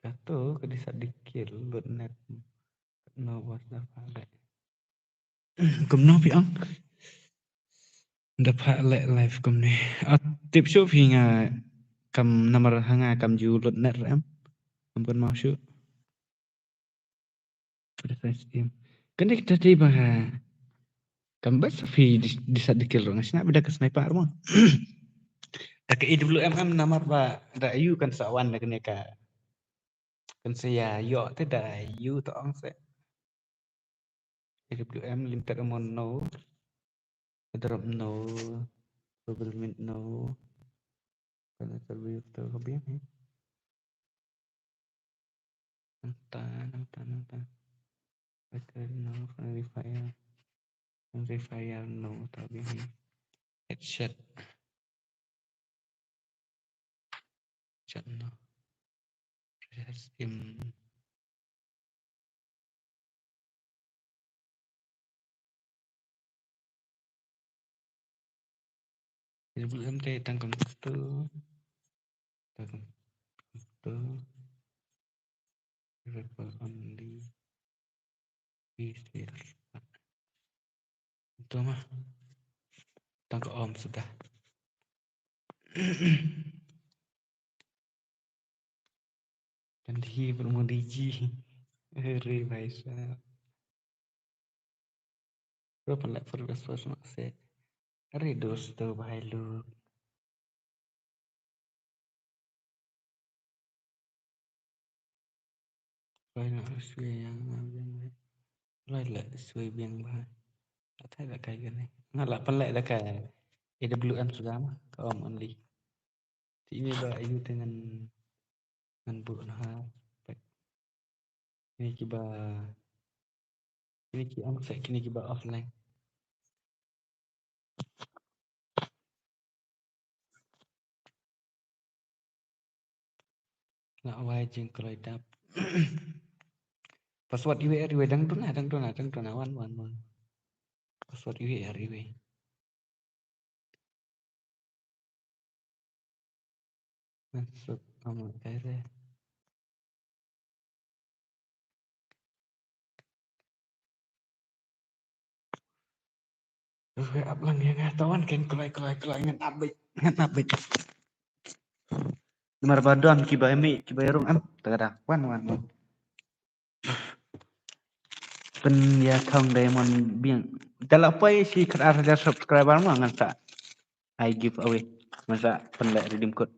Kato ka desat dikit lut net. No bos, da pha leh. Kumno phi ong? Da pha leh live kumne. Ah, tip shuh phi nga Kam namar ha nga kam ju lut net re em. Kam kynmaw shuh. Precise aim. Kane kita dei ba kam ba sa phi di, di sa dikil ruh nga sngap ba da ka sniper mo. Da ka A W M M namar ba da ayu kan sa wan da kane ka. Kan sa ïa ïoh te da ayu to ong se. A W M limited ammo no. Drop no. Double mid no. Kan interview to ka biang eh. Nangta, nangta, nangta. Record no, friendly fire. Friendly fire no, ta biang eh. Headshot. Headshot no. Press him. Rebut em te tang kam tu. Tang kam tu. Rebut only. Peace. Tu mah. Tang ka om sudah. Kan hi berumur D G. Hare bhai sahab. Bro, pynleh for best first mark se. Hare dosto bhai lok. Lai na sui yang na biang bha. Lai la sui biang bha. Atai la kai gane. Nga la pynleh da ka A W M suda ma. Ka om only. Ti ini ba ayu te ngan ngan bu na ha. Pek. Ini kiba ini ki ong se kini kiba offline. Nga wai jingkloi dap. Password iwei ar iwei dang duna dang duna dang duna wan wan wan. Password iwei ar iwei. Masuk kamu kere. Ruh ap lang ïa nga tawan ken kloi kloi kloi ngan update ngan update. Namar ba don kiba emi kiba rung em. Tagada wan wan wan. Pynïathong diamond biang. Da la poi shi khat ar hajar subscriber ma ngan sa ai giveaway. Ngan sa pynleh redeem code.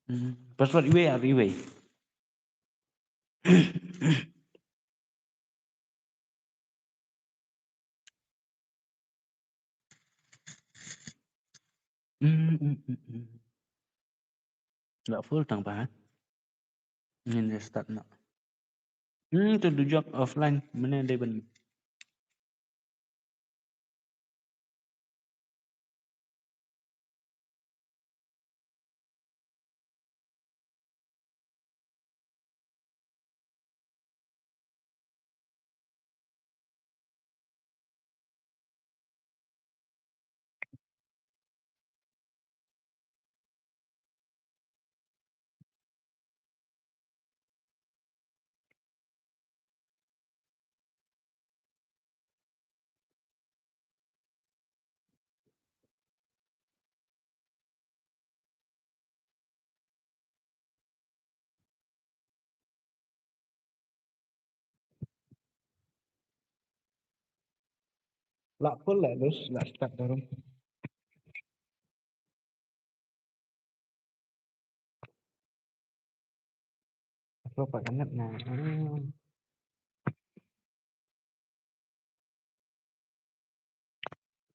Hmm, password iwei ar iwei. Hmm, hmm, hmm, hmm. Nggak full tang ba. Ngin restart noh. Hmm, tu dujok offline. Mana dia ben. Lah full lah dus, lah start darum. Apa pak kanet na?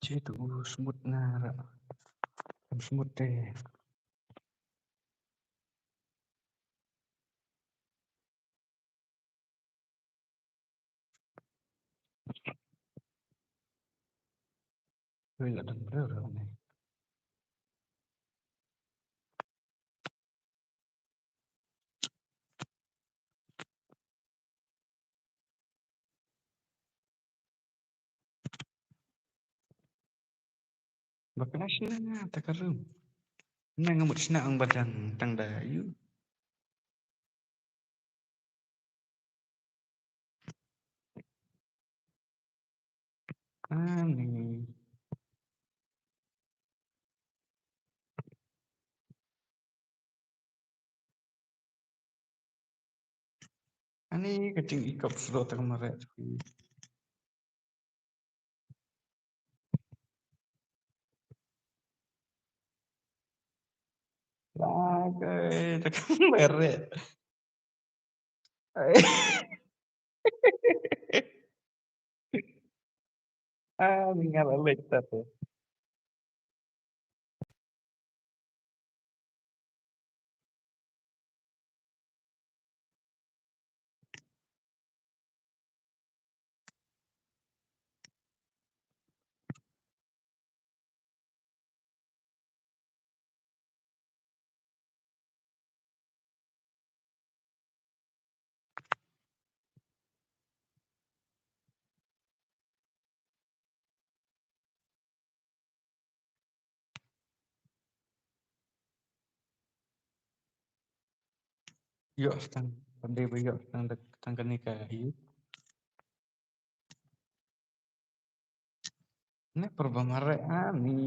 Cih tu smooth na ra. Smooth deh. Ui, la dang breu breu ni. Ba kena shna nga ta ka room. Na nga mut shna ang ba dang tang da yu. Ani. Ani ka jingikop sdok tang mare. Lage tang mare. Ah, ningal alik ta tu. Ïoh tang, pynban ba ïoh tang da, tang kane ka ïoh. Ne pyrba mareh ani.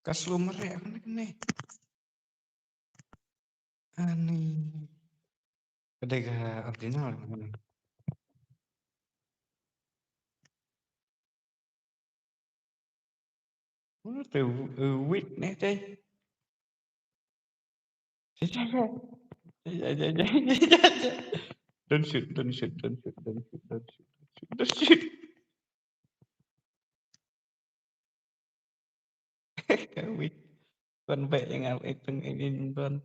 Ka slow mareh kane kane. Ani. Ka dei ka original kane. Te wit ne te. Don't shoot, don't shoot, don't shoot, don't shoot, don't shoot, don't shoot, don't shoot. Wait. Kon bek yang al ek teng ek in kon.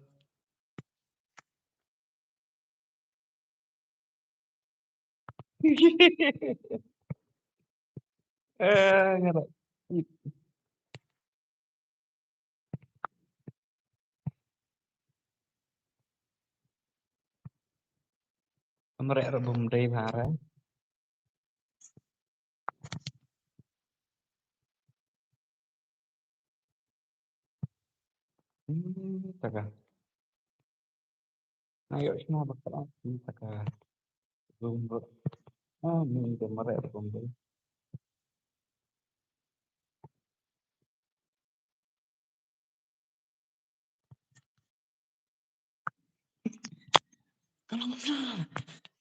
Eh, ngara. Amre rebum dei bare. Hmm, taka. Ayo, sima bakal, hmm, taka. Zoom bro. Ah, ni dia marah zoom bro. Kalau mana?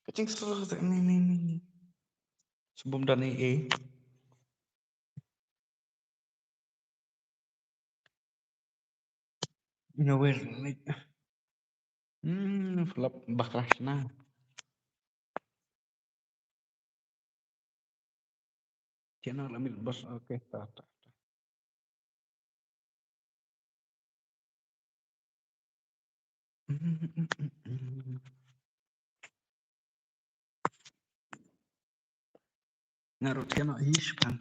Kacing seru tak ni ni ni. Sebelum dan ni eh. Nowhere. Hmm, flop baklas na. Channel amit bos, okay, ta ta. Nga ruh cannot hish pang.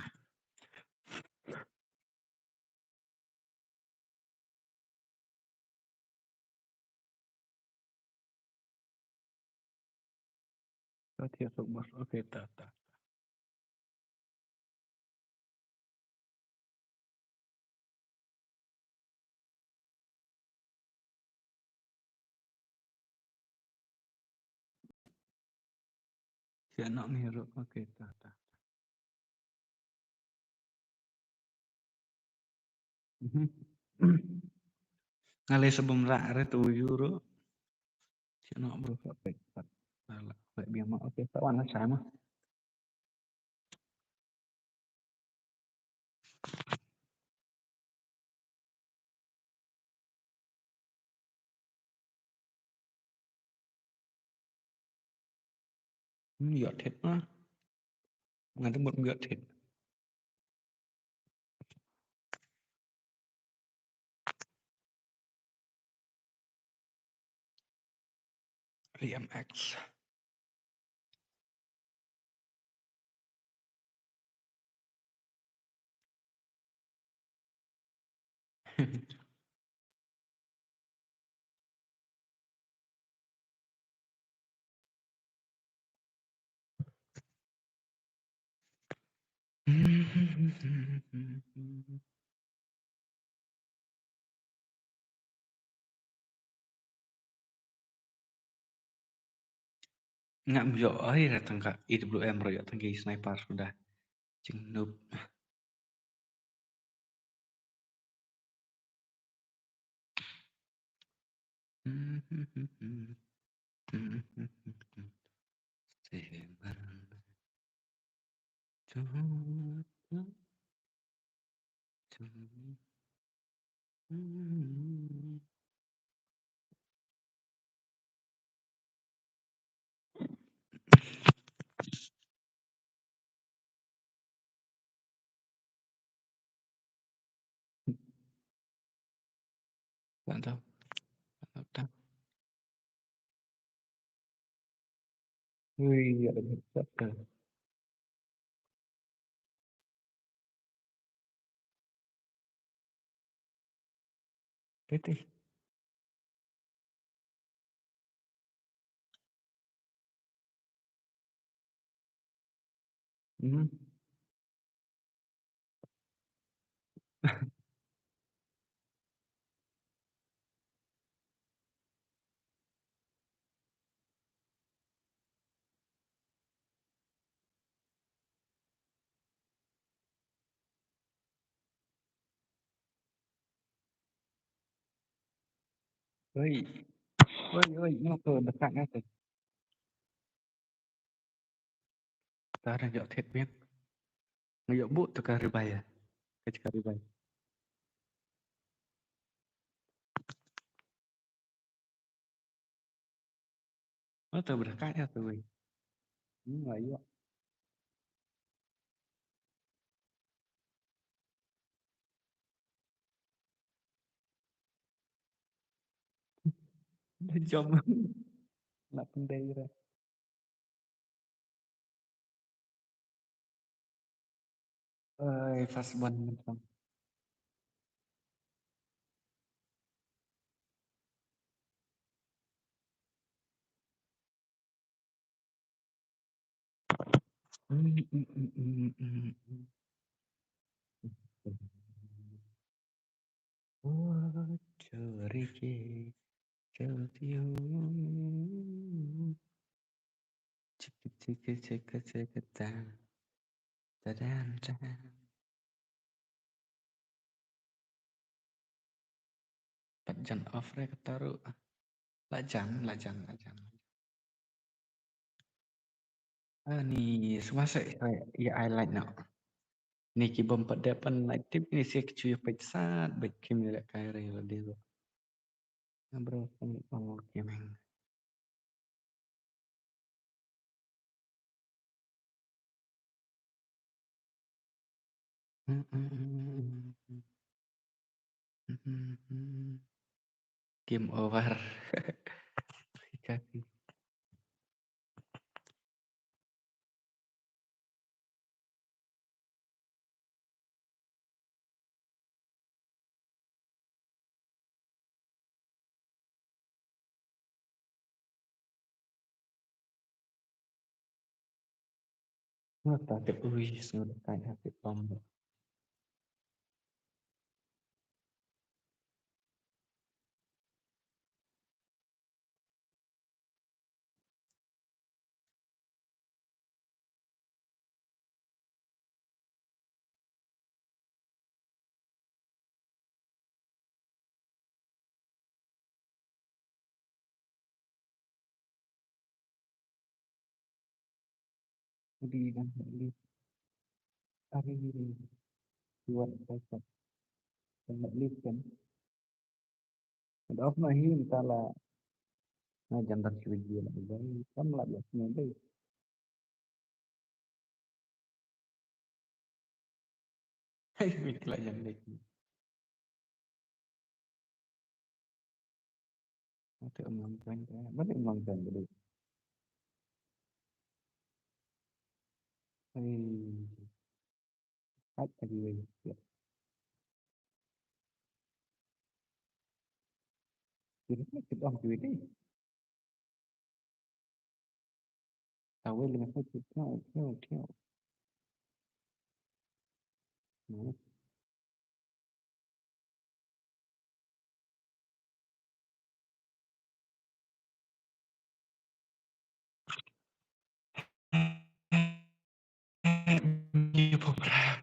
Okay, ta ta. Siya na mi ro, okay, ta ta. Mhm. Nga leh sa bym rah re tu euro. Siya na bro ka pek pat. Ala pek biang ma, okay, ta wan na sa ma. Hmm, ïoh thied ma. Nga da mut ym ïoh thied. Liam X. Ngam ïoh ai ra tang ka A W M ruh, ïoh tang ki sniper suda. Jing noob. Bạn đâu? Bạn đâu ta? Ui, ya, ya, ya. Thế thì. Ừ. Oi. Oi, oi, ngapa dekat ngapa? Tara jok thied biang. Nga ïoh buh tu ka revive. Ka jaka revive. Oh, tu berdekat ya tu wei. Hmm, ayo. Dah jam. Nak pendai dah. Oi, fast one macam. Chicka, chicka, chicka, chicka, ta. Ta-dan, ta-dan. Pat jan off re kata ruh. La jan, la jan, la jan. Ani, sngewbha sa ïa ai like noh. Ni ki bym pat dep ban like tip ni, sa ki shu ïa peit sat beit, kim ïa lehkai re la dei ruh. Bro, okay, man. Game over. Kaki. Nga ta tip, ui, sngewdekai ha ki pom. Udi dang udi. Ari buat apa? Dang udi kan. Ada apa hi, entahlah. Nah, jandar sigi lagi. Kan lah biasa ni deh. Hai, wait, la jan lek. Ate um long join ka. Balik um long join ka dei. Hai. Hai, lagi wei. Ya. Kira ni kita orang duit ni. Tahu lima puluh, tiap, tiap, tiap. Hmm.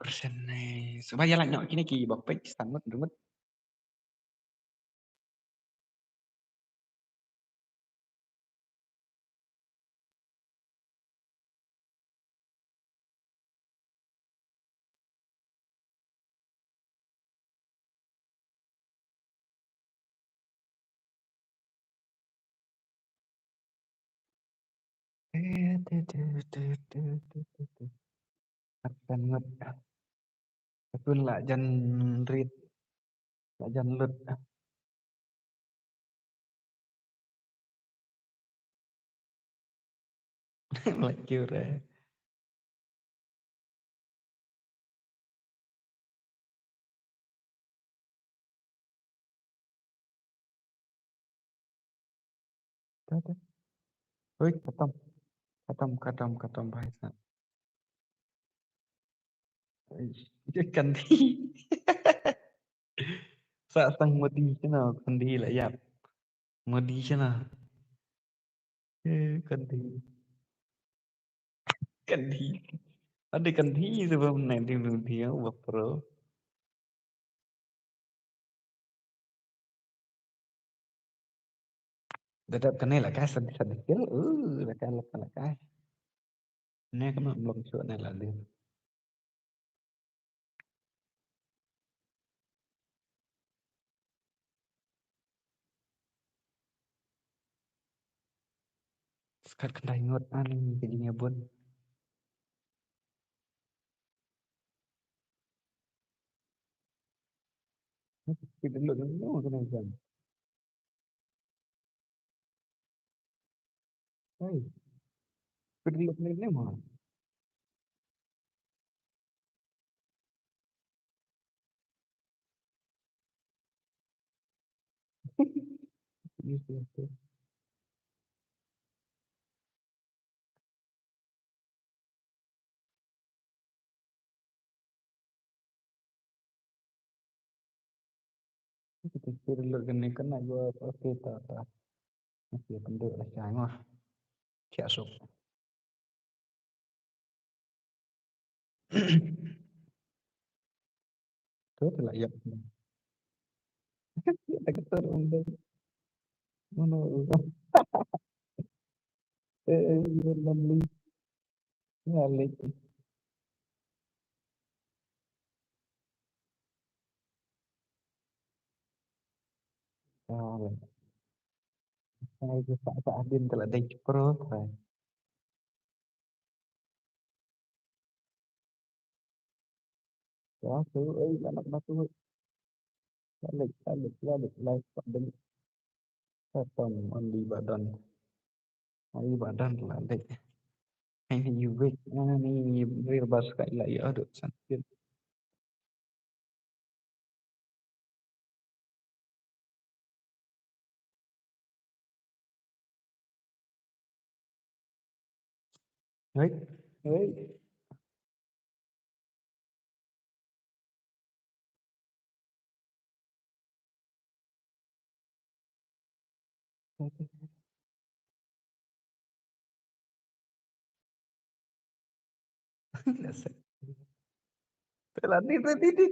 Persen ni. Sebab ïa lah nyok kine ki bok pek standard rumet. Akan ngut. Akan la jan rit. La jan lut. Like you re. Dah, dah. Oi, khatam. Khatam, khatam, khatam, bhai sahab. Ai, ye kandi. Sa sang Modi kena kandi la yap. Modi kena. Eh, kandi. Kandi. Ada kandi sebab naik di Modi ya, bapro. Dadap kane la kai sadih sadih kil. Uh, la kai la kai la kai. Ne kama blok shuh ne la dih. Skat khyndai ngut ani ka jingïabud. Kita dulu dulu kena kan. Hey. Kita dulu kena ni mah. Kita kira lo kena kena gua. Okey, tak tak. Okey, pendek lah, jangan lah. Siap sok. Tu tu lah ya. Ya tak kata orang tu. Mana orang? Eh, eh, you are lovely. Ya, like. Ah, like. Ai, sa sa adin telah dai pro, hai. Ya, tu, ai, anak batu. Balik, balik, balik, live pak deng. Katam, andi badan. Ai, badan telah dai. Ai, you wake. Ah, ni, real bas kai lah, ya, aduh, sakit. Hei, hei. Telah di, di, di.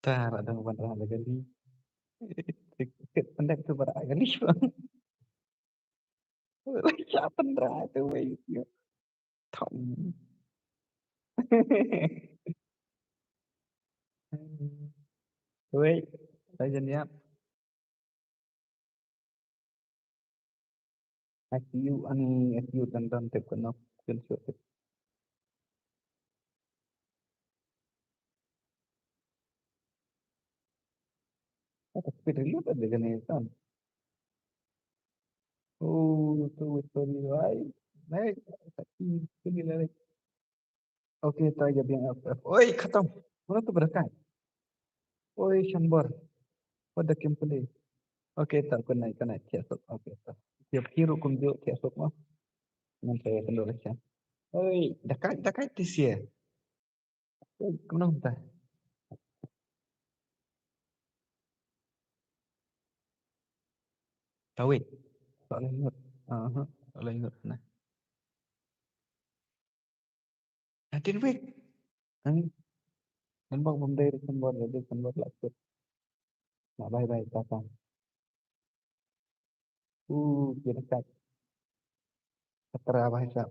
Tar ada ban rah lagi ni. Pendek tu ban rah lagi ni bang. Siapa rah tu wei. Tom. Wei, saya jeniap. Akiu ani akiu dan dan tep kena. Screenshot. Ata speed reload ada kane kan. Oh, tu betul ni, ai. Naik, tapi tu ni lah. Okay, ta ïa biang F F. Oi, khatam. Mano tu berakai? Oi, Shambor. Pada kim pele. Okay, ta kena, kena thiah suk. Okay, ta. Thiah kiru kum juk thiah suk mah. Ngan ta ïa kendor sha. Oi, dakai, dakai ti sia. Oi, kumno ta? Tawit. Tak lengut. Aha, tak lengut nah. Atin wik. Ang. Nembak bom dai kan bor dai kan bor lakut. Nah, bye bye, tata. Uh, kira kat. Katra bye sap.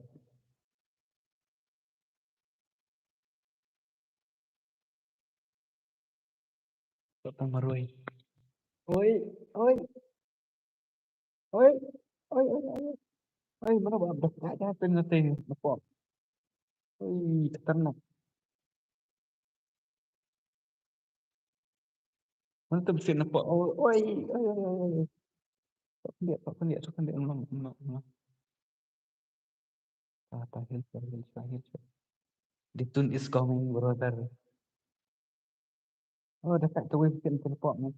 Tata marwai. Oi, oi. Oi, oi, oi, oi. Oi, mana ba dah dah dah tengah tengah. Oi, khatarnak. Mana tu bisi nampak? Oh, oi, oi, oi, oi. Tak kena, tak kena, tak kena. Ulang, ulang, ulang. Ah, tahil, tahil, tahil. The tune is coming, brother. Oh, dah tak tahu bisi nampak ni.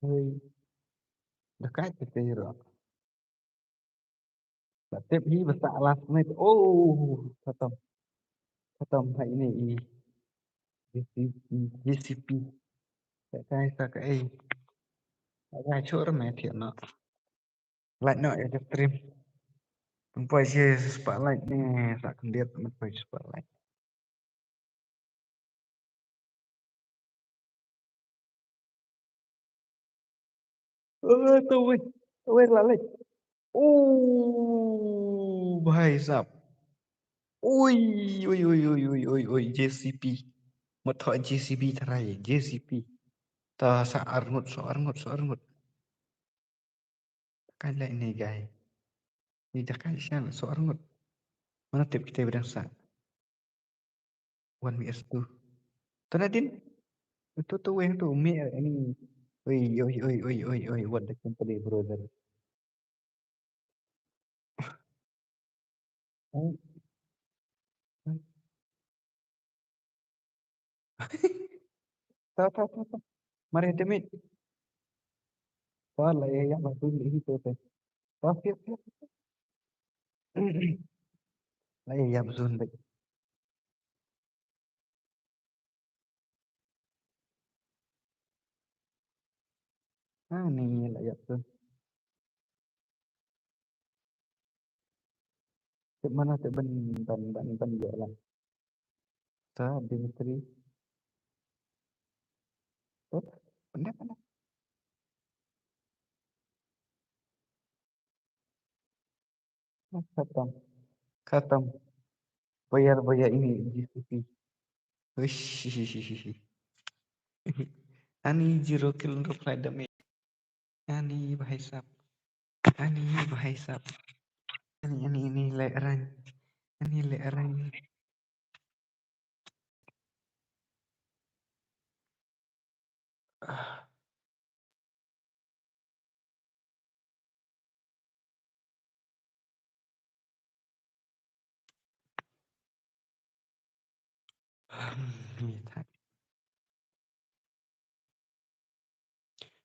Hei. Dekat kita ira. Tak tip hi besar last night. Oh, khatam. Khatam hai ini i. J C P, J C P. Tak kai tak kai. Tak kai chor me thiah na. Like noh ïa ka stream. Pynpoi shi spotlight ne, sa khyndiat pynpoi shi spotlight. Eh, tu weh. Tu weh la leh. Oh, bhai sab. Ui, ui, ui, J C P. Mut thoh J C B tharai, J C P. Ta sa arngut, so arngut, so arngut. Kai leh ne gai. Ni da kai shan so arngut. Mana tip kita bidang sa. Wan mi es tu. Tana din. Itu tu weng tu mi ani. Oi, oi, oi, oi, oi, oi, what the company brother. Oh. Ta, ta, ta, ta. Mari hati mit. Ta la ïa ïa ma tu ni hi tu te. Ta siap siap. La ïa ïa ma tu ni. Ha ni la ïa tu. Tip mana tip ban ban ban ban ïa la. Ta Dimitri. Oh, pandai pandai. Khatam. Khatam. Bayar bayar ini G C P. Uish. Ani zero kill reply damage. Ani bhai sab. Ani bhai sab. Ani ani ani leh rang. Ani leh rang.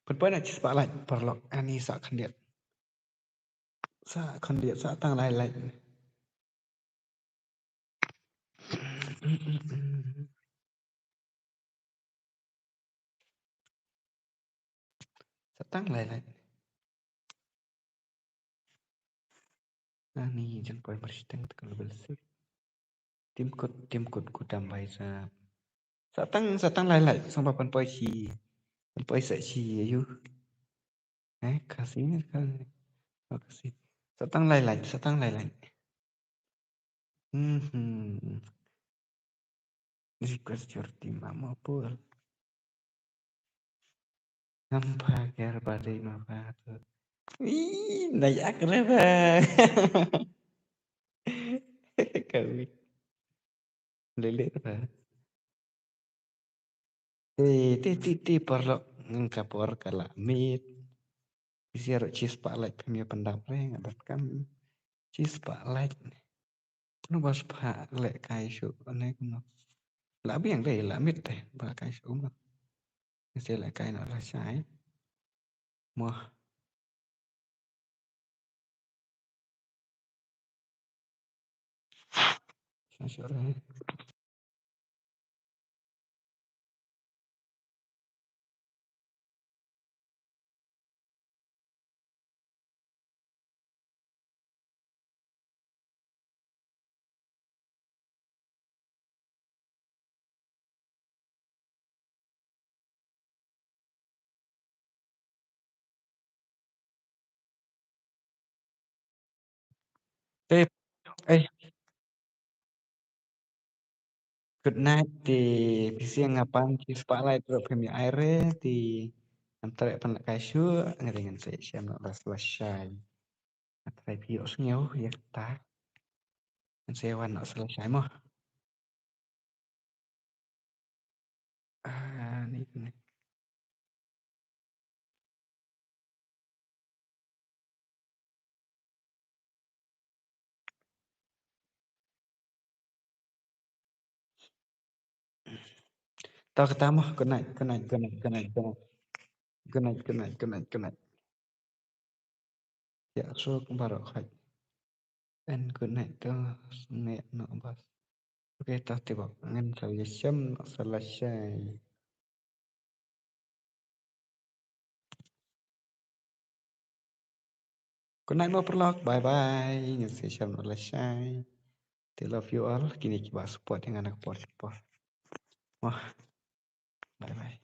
Pynpoi na chi spotlight paralok ani sa khyndiat. Sa khyndiat sa tang lai lai. Sa tang lai lai. Ani jan poi mar shiteng te ka level six. Tim kut, tim kut ku tam bai sa. Sa tang, sa tang lai lai, song ba pan poi shi. Pan poi sa shi ayu. Eh, kasi ni ka. Oh, kasi. Sa tang lai lai, sa tang lai lai. Hmm. Request your team amo pul. Nampa ker pati ma patu. Ih, na yak re ba. Kami. Lele ba. Ti, ti, ti, ti, paralok, ngan ka por ka la miet. Phi shu ruh shi spah like, phim ïa pyndap re, nga dap kam shi spah like. Kumno ba spah lehkai shuh ne kumno. La biang te, la miet te, ba lehkai shuh kumno. Nga sa lehkai noh lashai. Mo. Sha shuh re. Te, eh. Good night, ti phi shu ïa nga pan shi spah like ruh phim ïa ai re, ti ngam treh pynlehkai shuh, nga dei ngan sa shem noh la sa lashai. Nga treh phi ïohsngew ïa kata. Ngan sa wan noh sa lashai mo. Ah, ni, ni. To kata mo, good night, good night, good night, good night, good night. Good night, good night, good night, good night. Ïa, so kumba ruh khait. And good night to, sngew noh bas. Okay, to te bok, ngan sa ïa shem noh sa lashai. Good night mo paralok, bye bye. Ngan sa ïa shem noh lashai. Te love you all. Kine kiba support ïa nga na ka por ka por. Wah. Bye bye.